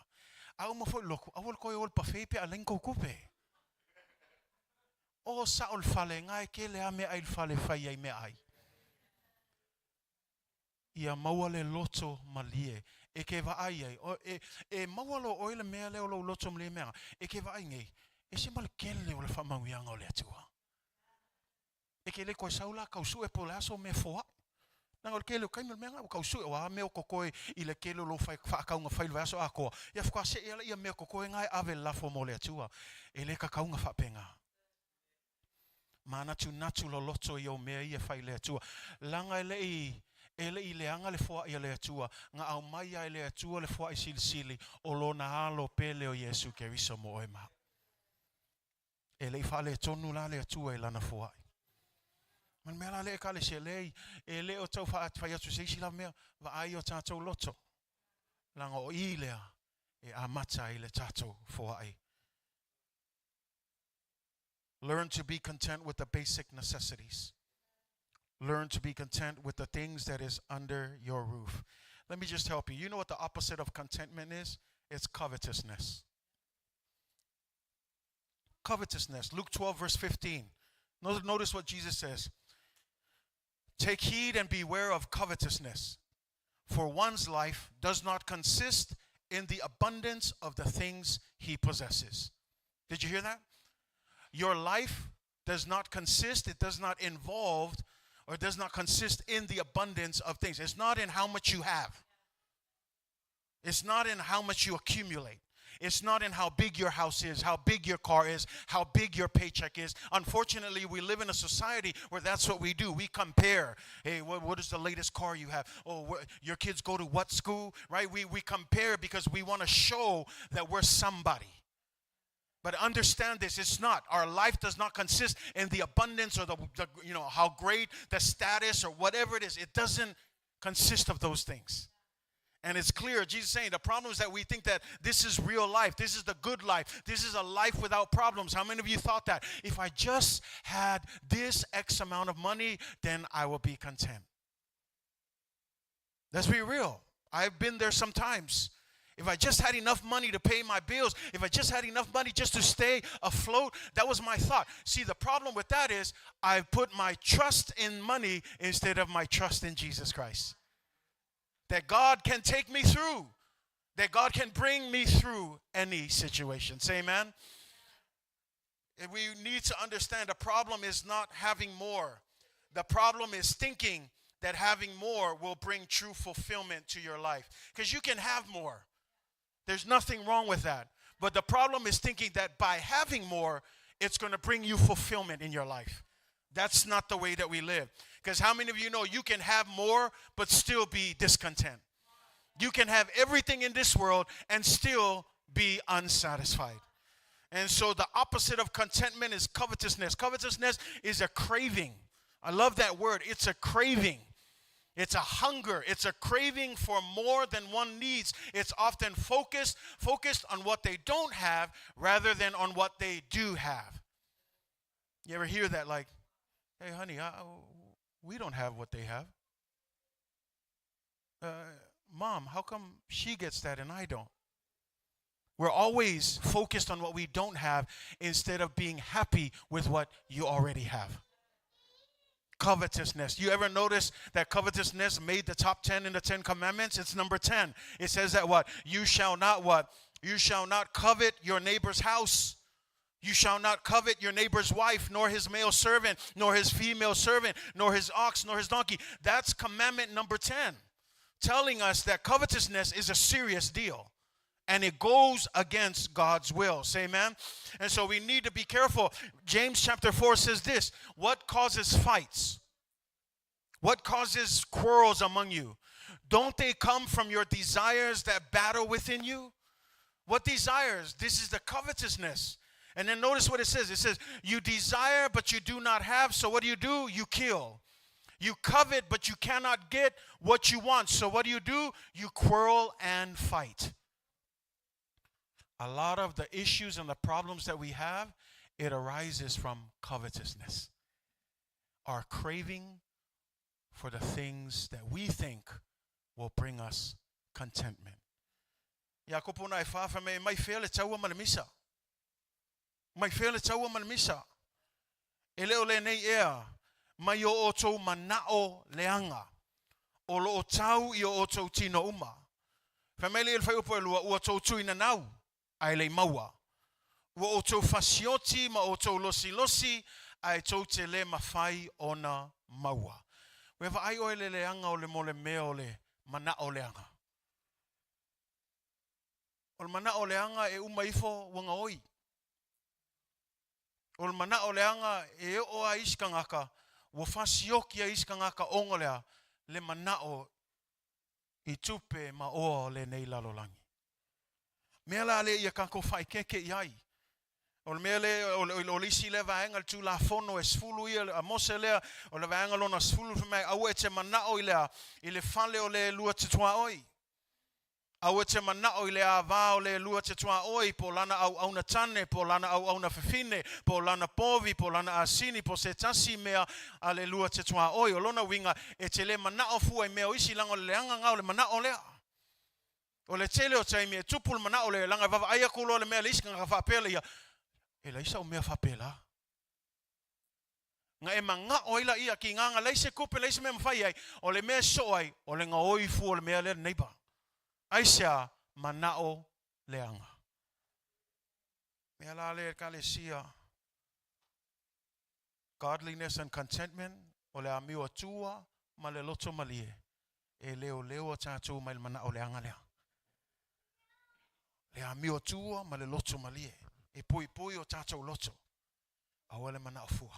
A uma fo i loku, awol koe ol pa pe a lenko kupe. O sa ol fale ngai ke le a me ai fale whai ai me ai. Ia maua le loto malie. E ke vaai ai. O, e, e maua lo oe le mea leo lo loto malie mea. E ke vaai nei. E se male kele o le whamauianga o le atua. E ke le koe saula kau sue po le aso me foa. Nanga o le kele o kaima le mea o kau sue o a mea o kokoe i le kele o lo whai whaakaunga whai le aso a koa. Ia whakua se ia ia mea kokoe ngai ave lafo mo le atua. E le kakaunga whapenga. Mana tu natu lo loto i o mea ia whai le atua. Langa e le i e le i leanga le foa ia le atua. Nga au mai ia e le atua le foa i silisili o lona alo pele o Iesu Keriso mo oe ma. E le i whaale tonu la le atua i lana foa. Man mea la le e kale se lei, e le o tau wha whai atu se isi la mea, wa ai o tātou loto. Langa o i lea, e a mata i le tātou foa ai. Learn to be content with the basic necessities. Learn to be content with the things that is under your roof. Let me just help you. You know what the opposite of contentment is? It's covetousness. Covetousness. Luke 12, verse 15. Notice what Jesus says. Take heed and beware of covetousness, for one's life does not consist in the abundance of the things he possesses. Did you hear that? Your life does not consist, it does not involve, or does not consist in the abundance of things. It's not in how much you have. It's not in how much you accumulate. It's not in how big your house is, how big your car is, how big your paycheck is. Unfortunately, we live in a society where that's what we do. We compare. Hey, what is the latest car you have? Oh, your kids go to what school, right? We compare because we want to show that we're somebody. But understand this, it's not. Our life does not consist in the abundance or the you know, how great the status or whatever it is. It doesn't consist of those things. And it's clear, Jesus is saying, the problem is that we think that this is real life. This is the good life. This is a life without problems. How many of you thought that? If I just had this X amount of money, then I will be content. Let's be real. I've been there sometimes. If I just had enough money to pay my bills, if I just had enough money just to stay afloat, that was my thought. See, the problem with that is I put my trust in money instead of my trust in Jesus Christ. That God can take me through. That God can bring me through any situation. Say amen. We need to understand the problem is not having more. The problem is thinking that having more will bring true fulfillment to your life. Because you can have more. There's nothing wrong with that. But the problem is thinking that by having more, it's going to bring you fulfillment in your life. That's not the way that we live. Because how many of you know you can have more but still be discontent? You can have everything in this world and still be unsatisfied. And so the opposite of contentment is covetousness. Covetousness is a craving. I love that word. It's a craving. It's a hunger. It's a craving for more than one needs. It's often focused on what they don't have rather than on what they do have. You ever hear that? Like, hey, honey, we don't have what they have. Mom, how come she gets that and I don't? We're always focused on what we don't have instead of being happy with what you already have. Covetousness. You ever notice that covetousness made the top 10 in the 10 commandments? It's number 10. It says that what? You shall not what? You shall not covet your neighbor's house. You shall not covet your neighbor's wife, nor his male servant, nor his female servant, nor his ox, nor his donkey. That's commandment number 10, telling us that covetousness is a serious deal. And it goes against God's will. Say amen. And so we need to be careful. James chapter 4 says this: what causes fights? What causes quarrels among you? Don't they come from your desires that battle within you? What desires? This is the covetousness. And then notice what it says. It says, you desire, but you do not have. So what do? You kill. You covet, but you cannot get what you want. So what do? You quarrel and fight. A lot of the issues and the problems that we have, it arises from covetousness. Our craving for the things that we think will bring us contentment. Ia kopo na e whawha me mai whea le taua ma le misa. Mai whea le taua ma le misa. E leo le nei ea, mai o o tau manao leanga. O lo o tau i o o tau tino uma. Whameli el whai upo e lua, ua tau tui na nau, ai lei maua. Ua o tau fasioti ma o tau losi losi, ai tau te le mawhai ona maua. Wewa ai oe le leanga o le mole mea o le manao leanga. O le manao leanga e uma ifo wanga oi. O le manao leanga e o a iskangaka, ua fasioki a iskangaka ongo lea, le manao i tupe ma oa o le nei lalolangi. Mea la le ia kako whai keke i ai. O le mea le, o le isi le vaenga le tū la fono e sfulu ia, a mose lea, o le vaenga lona sfulu mai, au e te manao i lea, i le fale o le lua te tua oi. Au e te manao i le āvā o le lua te tua oi, po lana au auna tane, po lana au auna fefine, po lana povi, po lana asini, po se tasi mea a le lua te tua oi. O lona winga, e te le manao fua i mea o isi langa o le leanga ngau le manao lea. O le tele o te mea tupu le manao le langa vava ai aku loa le mea le isi ngaka whaapela ia. E laisa o mea whaapela. Nga e manga o ila ia ki nganga leise kupe leise mea mawhai ai. O le mea so ai, o le nga oi fu o le mea le neighbor. Aisea manao leanga. Mea la le kalesia. Godliness and contentment o le amio atua ma le loto malie. E leo leo a tātou mai le manao leanga lea. Le amio atua ma le loto malie. E pui pui o tātou loto. Aua le manao fua.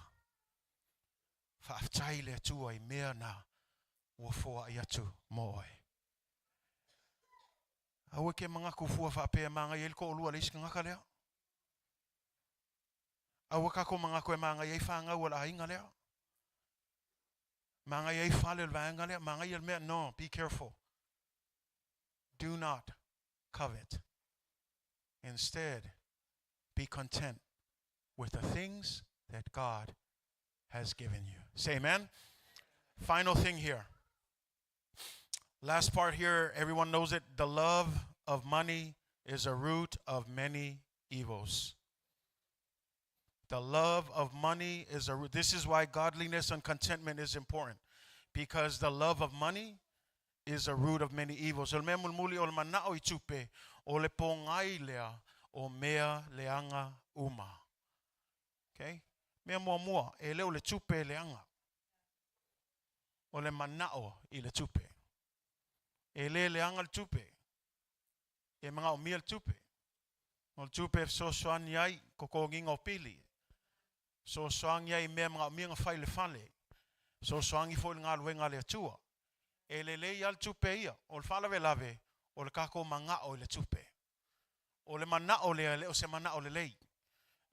Whaaftai le atua i mea nā ua fua i atu mō oe. Aua ke mangaku fua whaapea manga i ko olua le isi ngaka lea. Aua kako mangaku e manga i whāngau o la inga lea. Manga i whale le vaenga lea. Manga i mea. No, be careful. Do not covet. Instead, be content with the things that God has given you. Say amen. Final thing here. Last part here, everyone knows it. The love of money is a root of many evils. The love of money is a root. This is why godliness and contentment is important. Because the love of money is a root of many evils. O le mea mulimuli o le mana'o i tupe, o le pōgai lea o mea leaga uma. Okay? Mea muamua, e le o le tupe e leaga. O le mana'o i le tupe. E le leaga le tupe. E manaomia le tupe. O le tupe e fesoasoani ai totogiina o pili. Fesoasoani ai i mea e manaomia ona fai i le fale. Fesoasoani foi i le galuega a le Atua. E lelei lava le tupe ia. O le faalavelave, o le tatou manao i le tupe. O le manao lea e le o se manao lelei.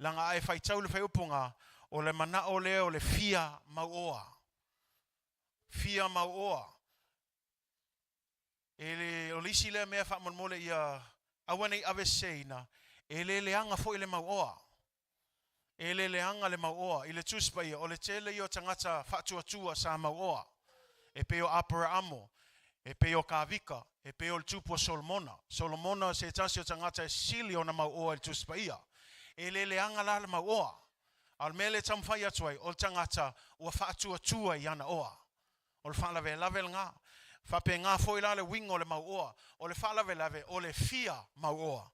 Leaga a e faitau i le fuaiupu, o le manao lea o le fia mauoa. Fia mauoa. E le, o le isi lea mea faamolemole ia aua ne i aveseseina, e le leaga foi le mauoa. E le leaga le mauoa. I le Tusi Paia, o le tele ia o tagata faatuatua sa mauoa. E pei o Aperaamo, e pei o Kavika, e pei o le tupu o Solomona. Solomona se tasi o tagata e sili ona mauoa i le Tusi Paia. E le leaga la le mauoa. A o le mea lea e taumafai atu ai, o le tagata ua faatuatua i ana oa. O le faalavelave lena. Faapena foi la le uiga o le mauoa. O le faalavelave o le fia mauoa.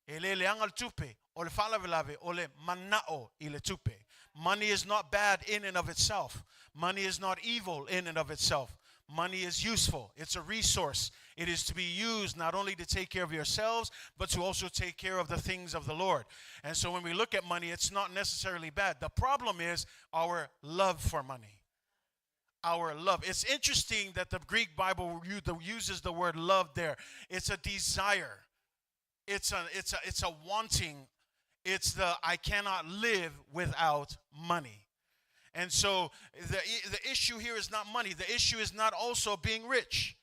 E le leaga le tupe, o le faalavelave o le manao i le tupe. Money is not bad in and of itself. Money is not evil in and of itself. Money is useful. It's a resource. It is to be used not only to take care of yourselves, but to also take care of the things of the Lord. And so when we look at money, it's not necessarily bad. The problem is our love for money. Our love. It's interesting that the Greek Bible uses the word love there. It's a desire. It's a wanting. It's the I cannot live without money. And so the issue here is not money. The issue is not also being rich.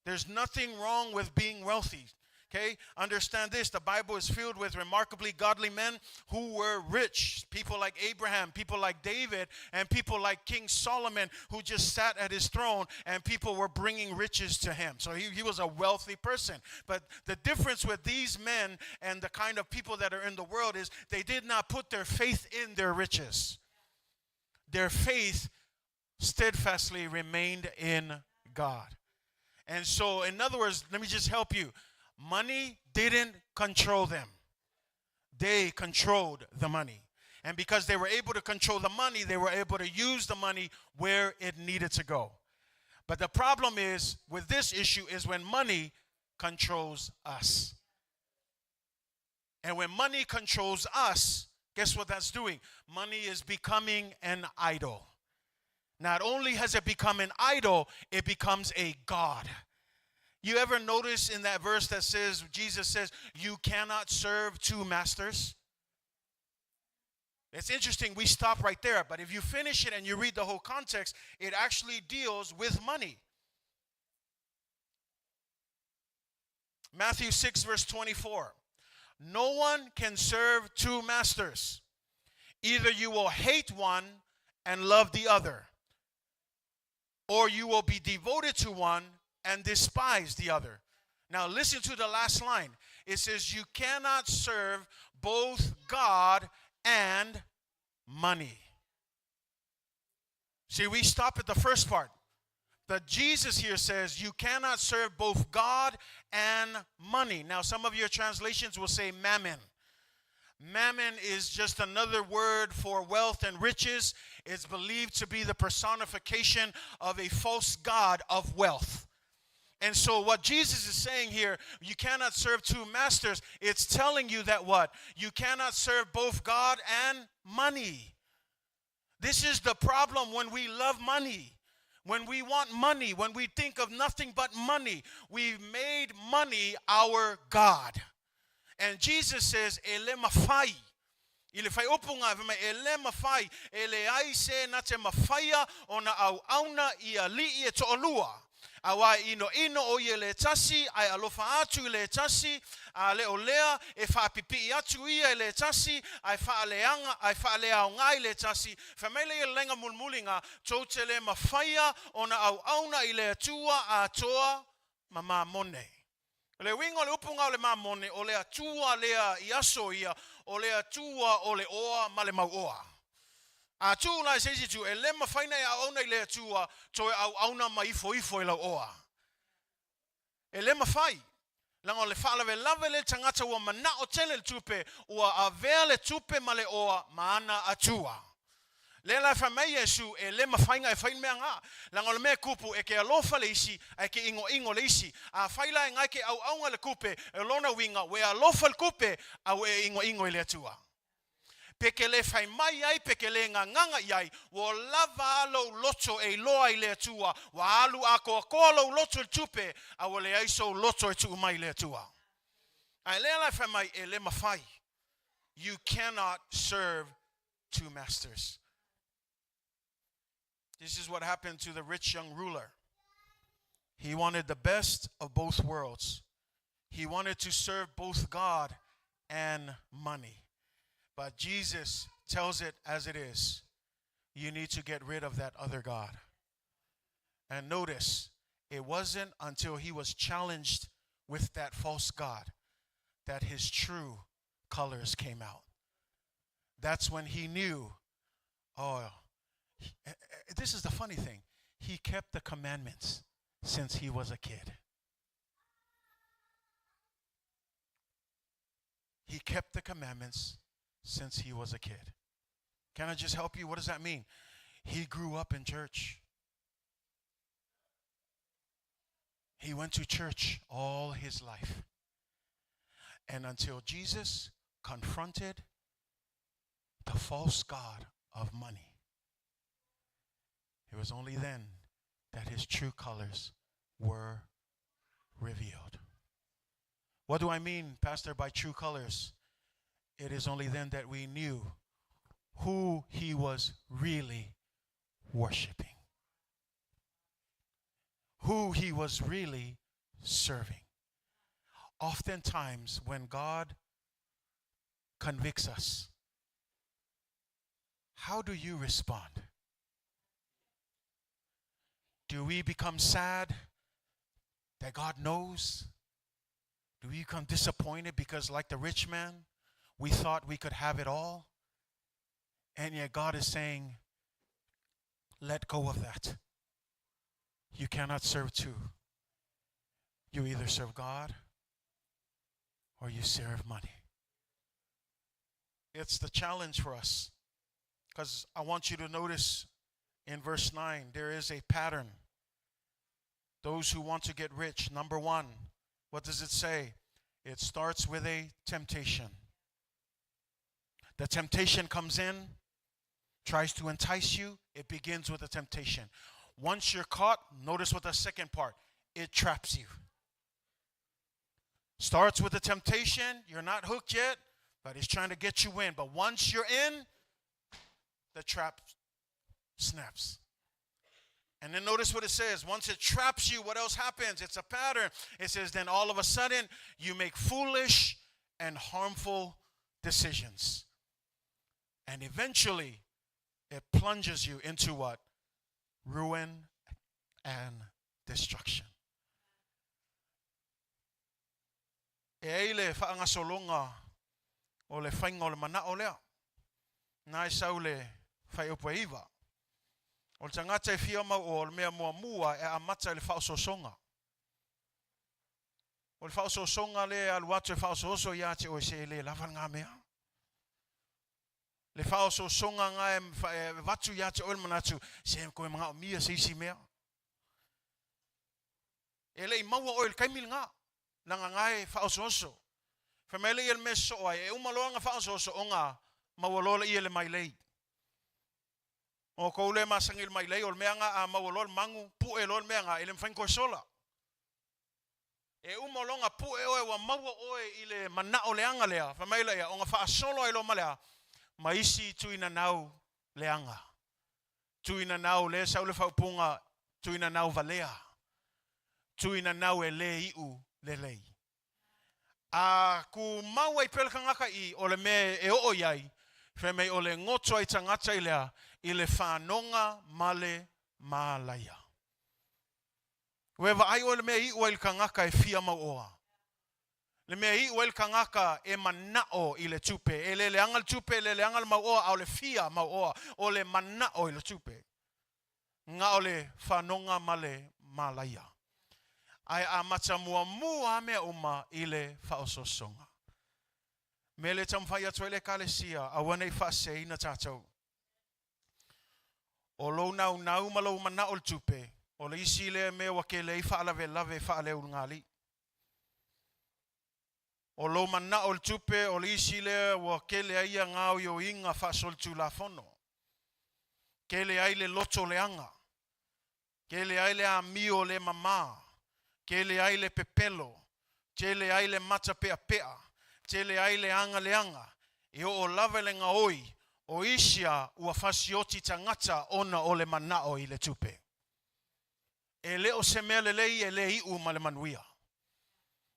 There's nothing wrong with being wealthy. Okay? Understand this. The Bible is filled with remarkably godly men who were rich. People like Abraham, people like David, and people like King Solomon, who just sat at his throne and people were bringing riches to him. So he was a wealthy person. But the difference with these men and the kind of people that are in the world is they did not put their faith in their riches. Their faith steadfastly remained in God. And so, in other words, let me just help you. Money didn't control them. They controlled the money. And because they were able to control the money, they were able to use the money where it needed to go. But the problem is with this issue is when money controls us. And when money controls us, guess what that's doing? Money is becoming an idol. Not only has it become an idol, it becomes a god. You ever notice in that verse that says, Jesus says, you cannot serve two masters? It's interesting, we stop right there, but if you finish it and you read the whole context, it actually deals with money. Matthew 6, verse 24. No one can serve two masters. Either you will hate one and love the other, or you will be devoted to one and despise the other. Now listen to the last line. It says, you cannot serve both God and money. See, we stop at the first part. But Jesus here says you cannot serve both God and money. Now, some of your translations will say mammon. Mammon is just another word for wealth and riches. It's believed to be the personification of a false god of wealth. And so what Jesus is saying here, you cannot serve two masters. It's telling you that what? You cannot serve both God and money. This is the problem when we love money. When we want money, when we think of nothing but money, we've made money our God. And Jesus says, e le mafai. I le fuaiupu, e le mafai, e leai se na te mafaia ona auauna i ali'i e to'alua. Auā e inoino o ia i le tasi, ae alofa atu i le tasi, a le o lea e faapipi'i atu ia i le tasi, ae faaleaga, ae faaleaogā i le tasi. Fai mai lea i le laina mulimuliga, tou te le mafaia ona auauna i le Atua atoa ma mamone. O le uiga o le upu o le mamone, o le Atua lea i aso ia, o le Atua o le oa ma le mauoa. A tu la se isi tu, e le mafai ona e auauna i le Atua, toe auauna ma ifo ifo i lau oa. E le mafai. Leaga o le faalavelave lea i le tagata ua manao tele i le tupe, ua avea le tupe ma le oa ma ana atua. Lea la e fai mai Iesu, e le mafai na e fai le mea na. Leaga o le mea e kupu, e ke alofa le isi, ae ke igoigo le isi. Afai la e na e ke auauna le kupe, o lona uiga, ua e alofa i le kupe, a ua e igoigo i le Atua. Pe ke le fai mai ai, pe ke le gagaga i ai, ua lava a lou loto e iloa i le Atua, ua alu atoatoa lou loto i le tupe, a ua leai sou loto e tuu mai i le Atua. Ae lea la e fai mai, e le mafai. You cannot serve two masters. This is what happened to the rich young ruler. He wanted the best of both worlds. He wanted to serve both God and money. But Jesus tells it as it is. You need to get rid of that other God. And notice, it wasn't until he was challenged with that false God that his true colors came out. That's when he knew, oh, he, eh, eh, this is the funny thing. He kept the commandments since he was a kid. He kept the commandments since he was a kid. Can I just help you? What does that mean? He grew up in church. He went to church all his life. And until Jesus confronted the false God of money, it was only then that his true colors were revealed. What do I mean, Pastor, by true colors? It is only then that we knew who he was really worshiping, who he was really serving. Oftentimes, when God convicts us, how do you respond? Do we become sad that God knows? Do we become disappointed because, like the rich man, we thought we could have it all? And yet, God is saying, let go of that. You cannot serve two. You either serve God or you serve money. It's the challenge for us because I want you to notice in verse 9 there is a pattern. Those who want to get rich, number one, what does it say? It starts with a temptation. The temptation comes in, tries to entice you. It begins with a temptation. Once you're caught, notice what the second part it traps you. Starts with a temptation, you're not hooked yet, but it's trying to get you in. But once you're in, the trap snaps. And then notice what it says. Once it traps you, what else happens? It's a pattern. It says, then all of a sudden, you make foolish and harmful decisions. And eventually, it plunges you into what? Ruin and destruction. E ai le faagasologa o le faiga o le manao lea, na e sau le faaiupu e iva. O le tagata e fia mau o le mea muamua e amata i le faaosoosoga. O le faaosoosoga lea e alu atu e faaosooso ia te oe se e le lava lena mea. Le faaosoosoga na e avatu ia te oe le manatu se koe manaomia se isi mea. E le i maua oe i le taimi lena, leaga na e faaosooso. Fai mai le ia le mea e sosoo ai, e uma loa ona faaosooso ona maua loa lea le mailei. O kou le masani i le mailei, o le mea na a maua loa le magu, pue loa le mea na, e le mafai ona toe sola. E uma loa ona pue oe ua maua oe i le manao leaga lea, fai mai lea, ona faasolo ai loa ma le a? Ma isi tuinanau leaga. Tuinanau lea sau le faaupuga tuinanau valea, tuinanau e le iu lelei. A kumau ai pea le tagata i o le mea e oo i ai, fai mai o le goto ai tagata i lea i le fanoga ma le malaia. Ua e vaai oe le mea e iu ai le tagata e fia mauoa. Le mea e iu ai le tagata e manao i le tupe. E le leaga le tupe, e le leaga le mauoa, a o le fia mauoa, o le manao i le tupe. Na o le fanoga ma le malaia. Ae amata muamua lava mea uma i le faaosoosoga. Mea lea e taumafai atu ai le Ekalesia, aua ne i faaseseina tatou. O lou naunau ma lou manao i le tupe, o le isi lea mea ua tele ai faalavelave faaleulugalii. O lou manao i le tupe, o le isi lea ua tele ai ia gaoioiga faasolitulafono. Tele ai le loto leaga. Tele ai le amio le mama. Tele ai le pepelo. Tele ai le matapeapea. Tele ai le aga leaga. E oo lava i le gaoi, o isi a ua fasioti tagata ona o le manao i le tupe. E le o se mea lelei e le iu ma le manuia.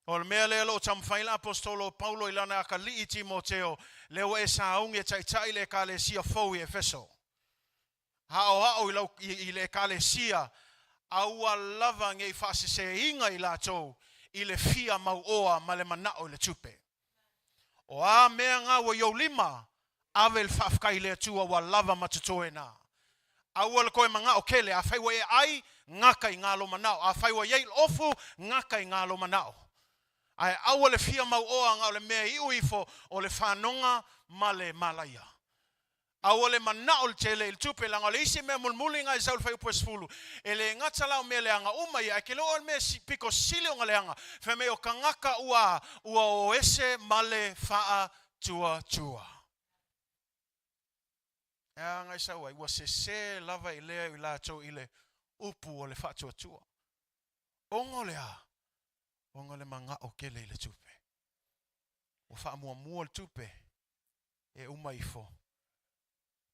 O le mea lea o lo o taumafai le Aposetolo o Paulo i lana akalii Timoteo, lea ua e sauni e taitai le Ekalesia fou i Efeso. Aoao i lau, i, i le Ekalesia, aua lava ne i faaseseina i latou i le fia mauoa ma le manao i le tupe. O a mea na ua i ou lima, ave le faafetai i le Atua ua lava ma totoe na. Aua le toe manao tele, afai ua e ai, gata i na lou manao. Afai ua iai ofu, gata i na lou manao. Ae aua le fia mauoa na o le mea e iu ifo o le fanoga ma le malaia. Aua le manao le tele i le tupe, leaga o le isi mea mulimuli na i sau i le fuaiupu e 10, e le gata la o mea leaga uma ia, ae ke le oo i le mea pito sili ona leaga, fai mai o tagata ua ua o ese ma le faatuatua. E a na i sau ai, ua sese lava i lea i latou i le upu o le faatuatua. Ona o le a? Ona o le manao tele i le tupe. Ua faamuamua le tupe e uma ifo.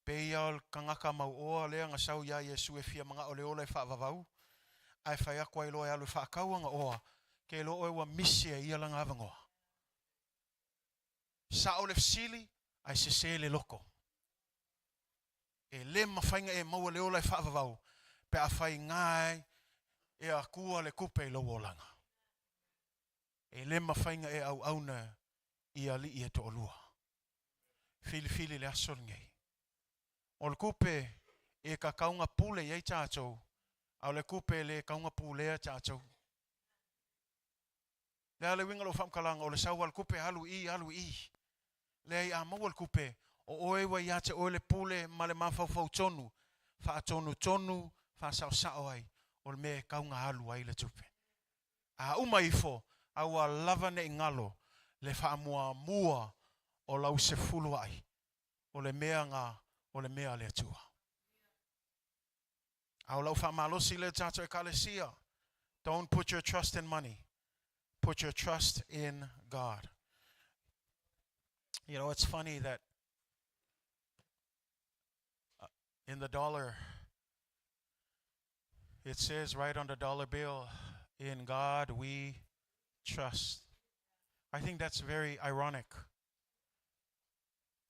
Pei a o le tagata mauoa lea na sau iā Iesu e fia manao le ola e faavavau, ae fai atu ai loa e alu e faatau ana oa, ke iloa oe ua misi e ia lana avanoa. Sao le fesili, ae sese le loto. E le mafai na e maua le ola e faavavau pe afai na ai e Atua le tupe i lou olaga. E le mafai na e auauna i alii e toalua. Filifili le aso lenei. O le tupe e tatau na pule i ai tatou, a o le tupe e le tatau na pulea tatou. Le a le uiga o lou faamatalaga, o le sau a le tupe, alu i i, alu i i. Leai, a maua le tupe, o oe ua ia te oe le pule ma le mafaufau tonu, faatonutonu, faasaosao ai, o le mea e tatau na alu ai le tupe. A uma ifo, aua lava ne i galo le faamuamua o lau sefuluai, o le mea na o le mea a le Atua. A o lau faamalosi lea tatou Ekalesia, don't put your trust in money, put your trust in God. You know, it's funny that in the dollar, it says right on the dollar bill, in God we trust. I think that's very ironic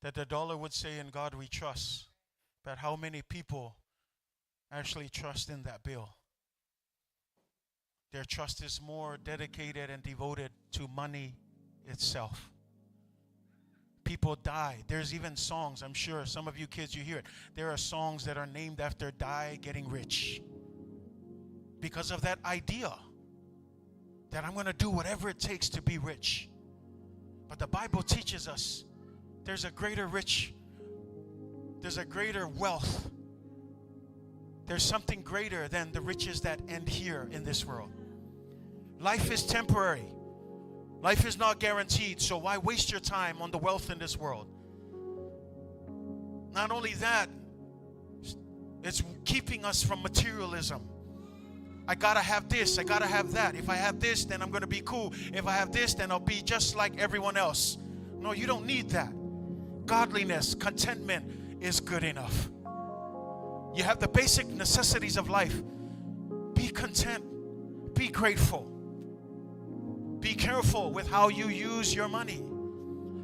that the dollar would say, in God we trust. But how many people actually trust in that bill? Their trust is more dedicated and devoted to money itself. People die. There's even songs, I'm sure some of you kids, you hear it. There are songs that are named after die getting rich. Because of that idea that I'm going to do whatever it takes to be rich. But the Bible teaches us there's a greater rich, there's a greater wealth. There's something greater than the riches that end here in this world. Life is temporary. Life is not guaranteed, so why waste your time on the wealth in this world? Not only that, it's keeping us from materialism. I gotta have this, I gotta have that. If I have this, then I'm gonna be cool. If I have this, then I'll be just like everyone else. No, you don't need that. Godliness, contentment is good enough. You have the basic necessities of life. Be content, be grateful. Be careful with how you use your money,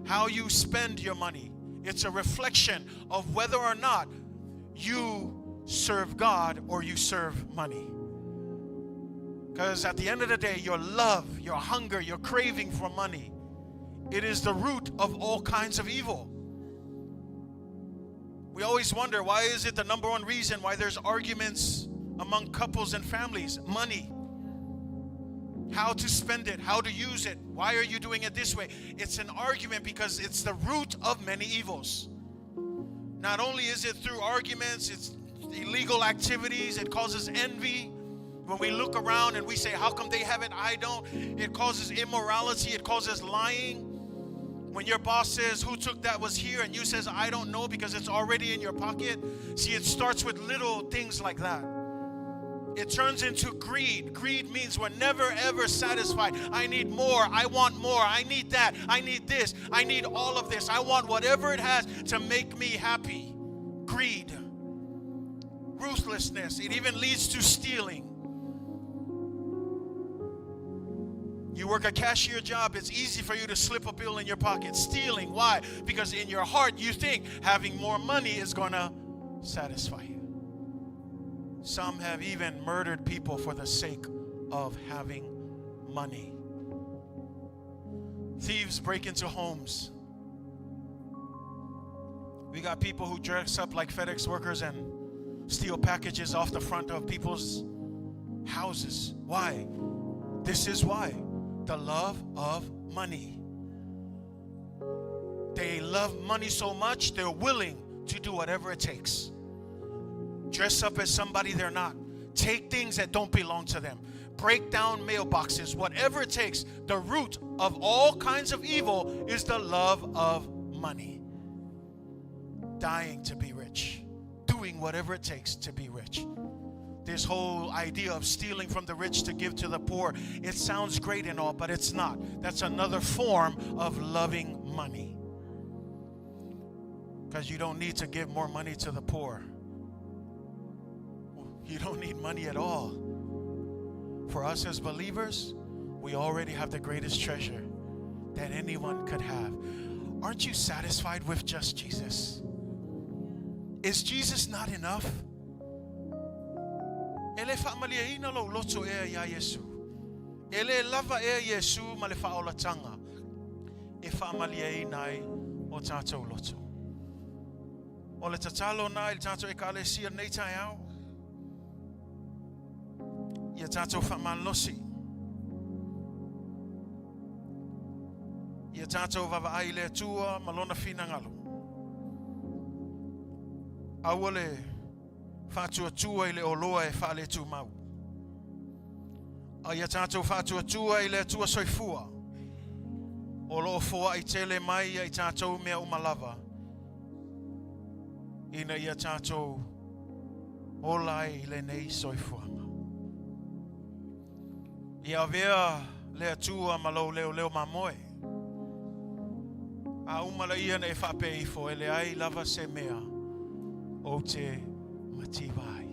how you spend your money. It's a reflection of whether or not you serve God or you serve money. Because at the end of the day, your love, your hunger, your craving for money, it is the root of all kinds of evil. We always wonder, why is it the number one reason why there's arguments among couples and families? Money. How to spend it, how to use it, why are you doing it this way? It's an argument because it's the root of many evils. Not only is it through arguments, it's illegal activities, it causes envy. When we look around and we say, How come they have it? I don't. It causes immorality, it causes lying. When your boss says, Who took that was here? And you says, I don't know because it's already in your pocket. See, it starts with little things like that. It turns into greed. Greed means we're never ever satisfied. I need more. I want more. I need that. I need this. I need all of this. I want whatever it has to make me happy. Greed. Ruthlessness. It even leads to stealing. You work a cashier job, it's easy for you to slip a bill in your pocket. Stealing. Why? Because in your heart you think having more money is going to satisfy you. Some have even murdered people for the sake of having money. Thieves break into homes. We got people who dress up like FedEx workers and steal packages off the front of people's houses. Why? This is why. The love of money. They love money so much, they're willing to do whatever it takes. Dress up as somebody they're not. Take things that don't belong to them. Break down mailboxes, whatever it takes. The root of all kinds of evil is the love of money. Dying to be rich, doing whatever it takes to be rich. This whole idea of stealing from the rich to give to the poor, it sounds great and all, but it's not. That's another form of loving money. Because you don't need to give more money to the poor. You don't need money at all. For us as believers, we already have the greatest treasure that anyone could have. Aren't you satisfied with just Jesus? Is Jesus not enough? E le whaamaliaina lou loto ea iā Iesu. E le lava ea Iesu ma le whaolatanga e whaamaliaina ai o tātou loto. O le tatalo na i le tātou ekalesia nei taeao. Ia tātou whamalosi. Ia tātou vavaai le Atua ma lona finagalo. Aua le faatuatua i le oloa e faaletumau. A ia tātou faatuatua i le Atua soifua. O loo foai tele mai ia i tātou mea uma lava. Ina ia tātou ola ai i lenei soifuaga. Ia avea le Atua ma lou leoleo mamoe. A uma laia ona e faapea ifo, e leai lava se mea ou te mativa ai.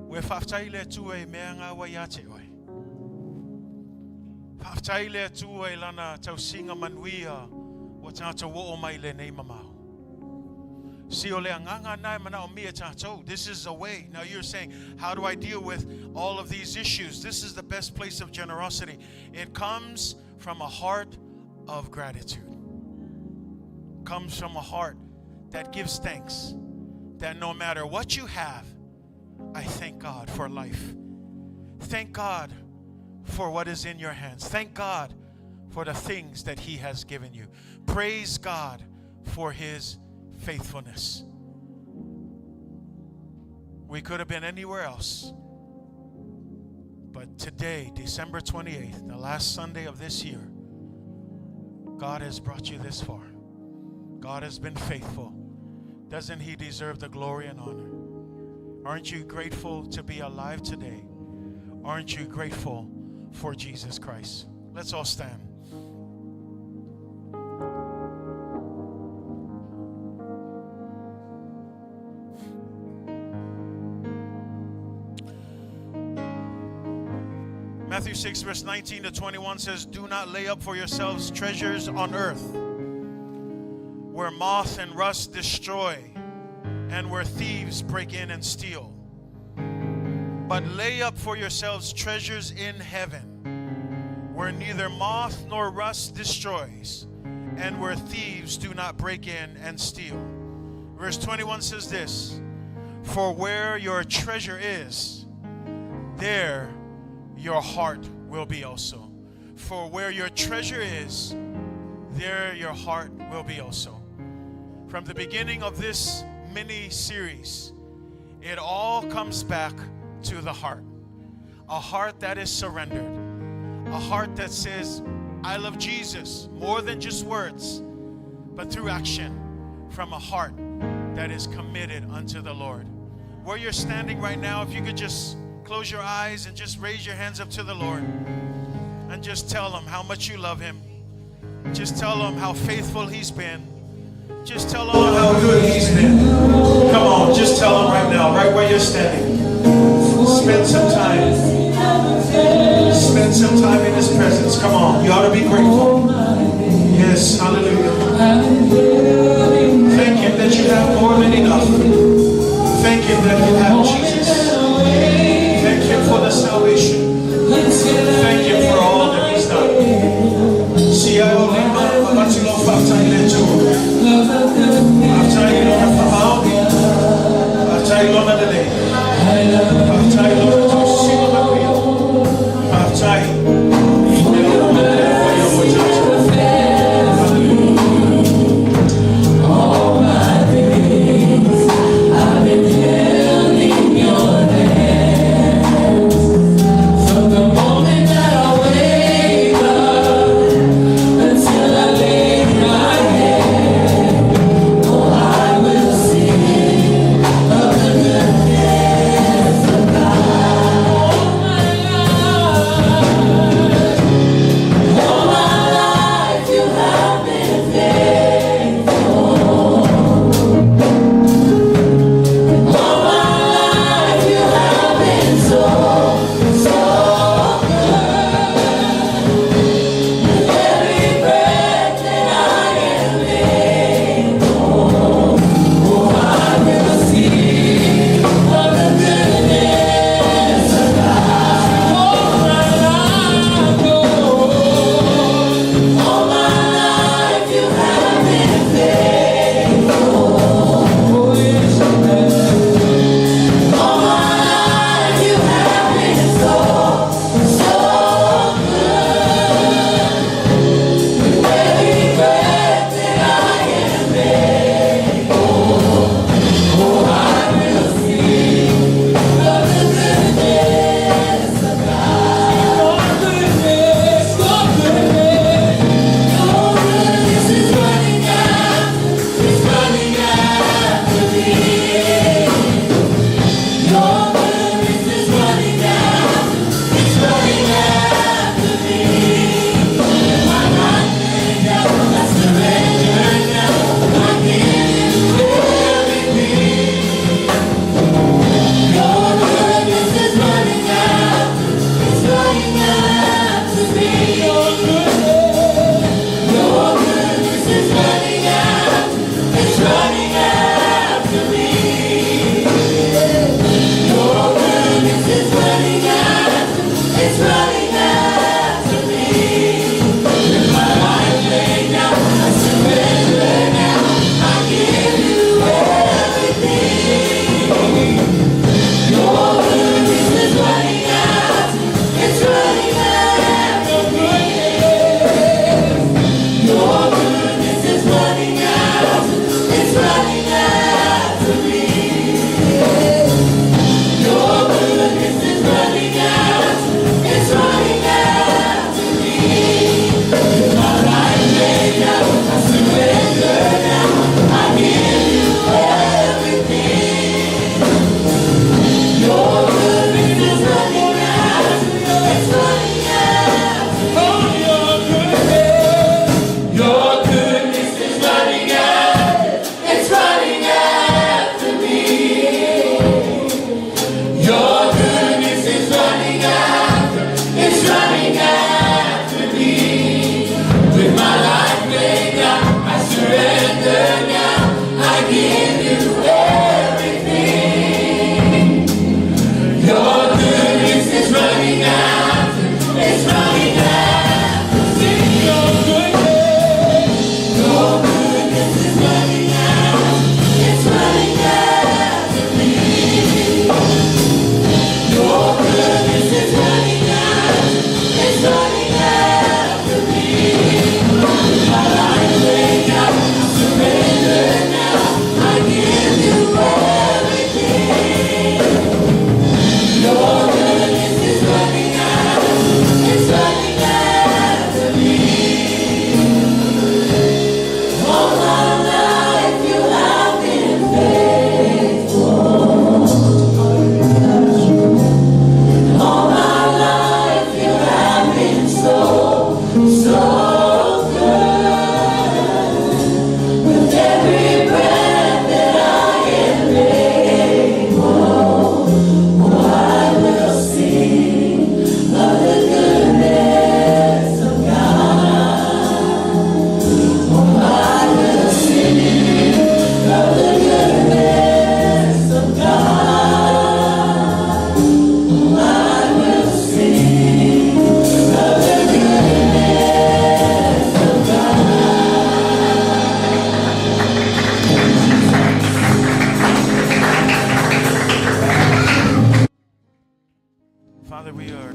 Ua e faafetai i le Atua i mea ngā ua ia te oe. Faafetai i le Atua i lana tausiga manuia ua tātou oo mai i lenei mamao. See, o le agaga na e manaomia e tātou. This is a way. Now you're saying, how do I deal with all of these issues? This is the best place of generosity. It comes from a heart of gratitude. Comes from a heart that gives thanks. That no matter what you have, I thank God for life. Thank God for what is in your hands. Thank God for the things that He has given you. Praise God for His faithfulness. We could have been anywhere else. But today, December 28th, the last Sunday of this year, God has brought you this far. God has been faithful. Doesn't He deserve the glory and honor? Aren't you grateful to be alive today? Aren't you grateful for Jesus Christ? Let's all stand. Matthew 6, verse 19 to 21 says, Do not lay up for yourselves treasures on earth, where moth and rust destroy, and where thieves break in and steal. But lay up for yourselves treasures in heaven, where neither moth nor rust destroys, and where thieves do not break in and steal. Verse 21 says this, For where your treasure is, there your heart will be also. For where your treasure is, there your heart will be also. From the beginning of this mini series, it all comes back to the heart. A heart that is surrendered, a heart that says, I love Jesus more than just words, but through action from a heart that is committed unto the Lord. Where you're standing right now, if you could just close your eyes and just raise your hands up to the Lord and just tell him how much you love him. Just tell him how faithful he's been. Just tell him how good he's been. Come on, just tell him right now, right where you're standing. Spend some time. Spend some time in his presence. Come on, you ought to be grateful. Yes, hallelujah. Thank him that you have more than enough. Thank him that you have Jesus. Thank him for the salvation. Thank him for all that he's done. Sia o lima, favatilo faafetai i le Atua. Faafetai i lona faamaoni. Faafetai i lona lelei. Faafetai i lona tausiga manuia. Faafetai i mea uma lea ua ia ua tatou. Hallelujah. All my days I've been held in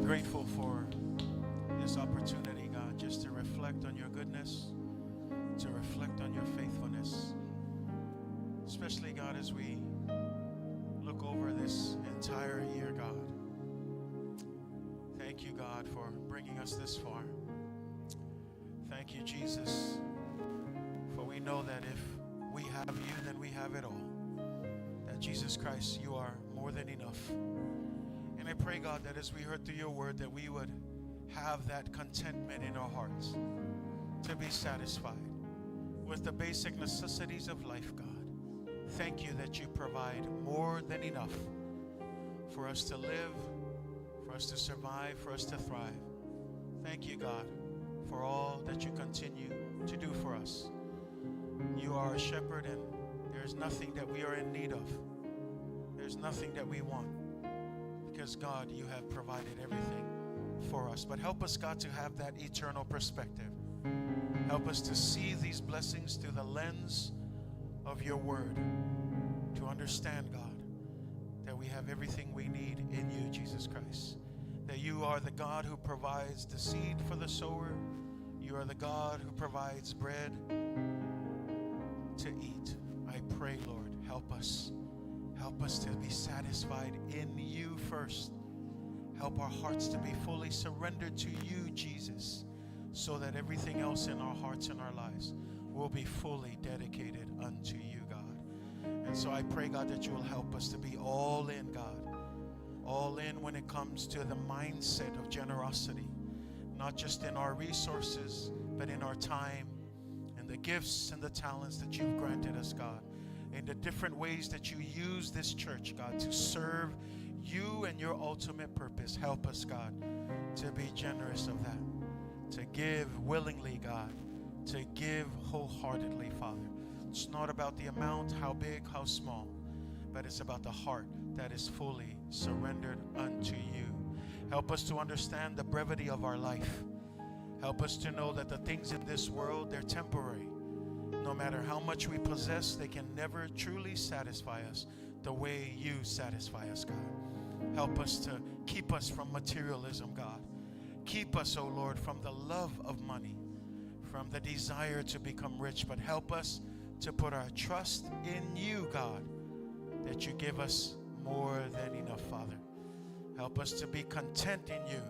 grateful for this opportunity, God, just to reflect on your goodness, to reflect on your faithfulness. Especially, God, as we look over this entire year, God. Thank you, God, for bringing us this far. Thank you, Jesus, for we know that if we have you, then we have it all. That Jesus Christ, you are more than enough. And I pray, God, that as we heard through your word, that we would have that contentment in our hearts to be satisfied with the basic necessities of life, God. Thank you that you provide more than enough for us to live, for us to survive, for us to thrive. Thank you, God, for all that you continue to do for us. You are a shepherd, and there's nothing that we are in need of. There's nothing that we want, because, God, you have provided everything for us. But help us, God, to have that eternal perspective. Help us to see these blessings through the lens of your word, to understand, God, that we have everything we need in you, Jesus Christ. That you are the God who provides the seed for the sower. You are the God who provides bread to eat. I pray, Lord, help us. Help us to be satisfied in you first. Help our hearts to be fully surrendered to you, Jesus, so that everything else in our hearts and our lives will be fully dedicated unto you, God. And so I pray, God, that you will help us to be all in, God. All in when it comes to the mindset of generosity, not just in our resources, but in our time and the gifts and the talents that you've granted us, God, in the different ways that you use this church, God, to serve you and your ultimate purpose. Help us, God, to be generous of that, to give willingly, God, to give wholeheartedly, Father. It's not about the amount, how big, how small, but it's about the heart that is fully surrendered unto you. Help us to understand the brevity of our life. Help us to know that the things in this world, they're temporary. No matter how much we possess, they can never truly satisfy us the way you satisfy us, God. Help us to keep us from materialism, God. Keep us, O Lord, from the love of money, from the desire to become rich, but help us to put our trust in you, God, that you give us more than enough, Father. Help us to be content in you.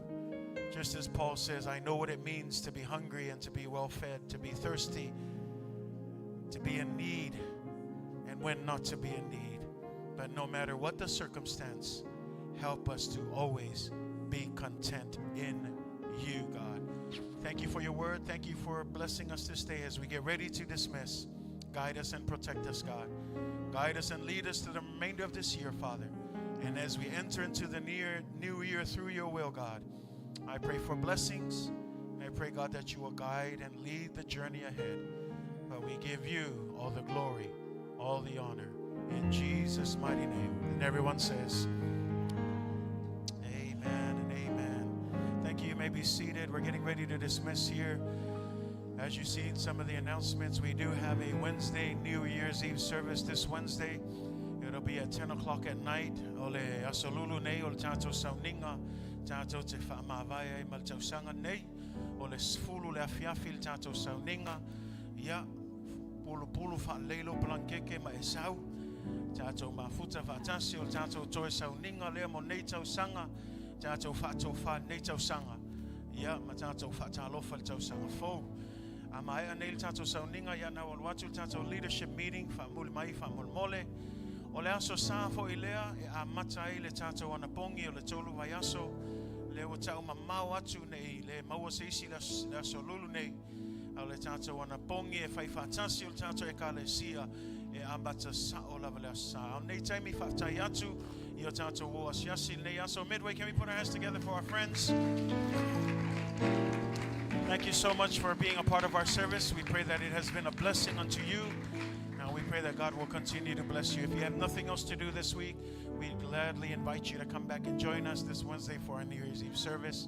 Just as Paul says, I know what it means to be hungry and to be well fed, to be thirsty, to be in need, and when not to be in need. But no matter what the circumstance, help us to always be content in you, God. Thank you for your word. Thank you for blessing us this day as we get ready to dismiss. Guide us and protect us, God. Guide us and lead us to the remainder of this year, Father. And as we enter into the near new year through your will, God, I pray for blessings. And I pray, God, that you will guide and lead the journey ahead. But we give you all the glory, all the honor, in Jesus' mighty name. And everyone says, amen and amen. Thank you. You may be seated. We're getting ready to dismiss here. As you've seen some of the announcements, we do have a Wednesday New Year's Eve service this Wednesday. It'll be at 10 o'clock at night. O le aso lulu nei o le tātou sauninga, tātou te whaamavae ai ma le tausaga nei. O le 10 le afiafi le tātou sauninga. Ia, pulupulu whaalei lou palanakeke ma e sau. Tātou mafuta whaatasi o le tātou toe sauninga lea mo nei tausaga. Tātou whaatofā nei tausaga. Ia, ma tātou whaatalofa le tausaga fou. A maea nei le tātou sauninga, ia na alu atu le tātou leadership meeting, whaamuli mai, whaamolemole. O le aso sa fo'i lea, e amata ai le tātou anapogi o le 3 vaiaso, le ua ta'u mamao atu nei le maua se isi le aso lulu nei. A o le tātou anapogi e fai faatasi o le tātou ekalesia e amata sa'o lava le aso sa. A o nei taimi faafetai atu i o tātou uō asiasi lenei aso. Midway, can we put our hands together for our friends? Thank you so much for being a part of our service. We pray that it has been a blessing unto you. And we pray that God will continue to bless you. If you have nothing else to do this week, we gladly invite you to come back and join us this Wednesday for our New Year's Eve service.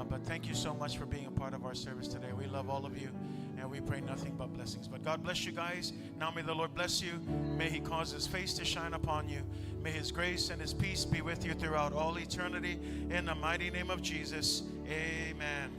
But thank you so much for being a part of our service today. We love all of you. And we pray nothing but blessings. But God bless you guys. Now may the Lord bless you. May He cause His face to shine upon you. May His grace and His peace be with you throughout all eternity. In the mighty name of Jesus, amen.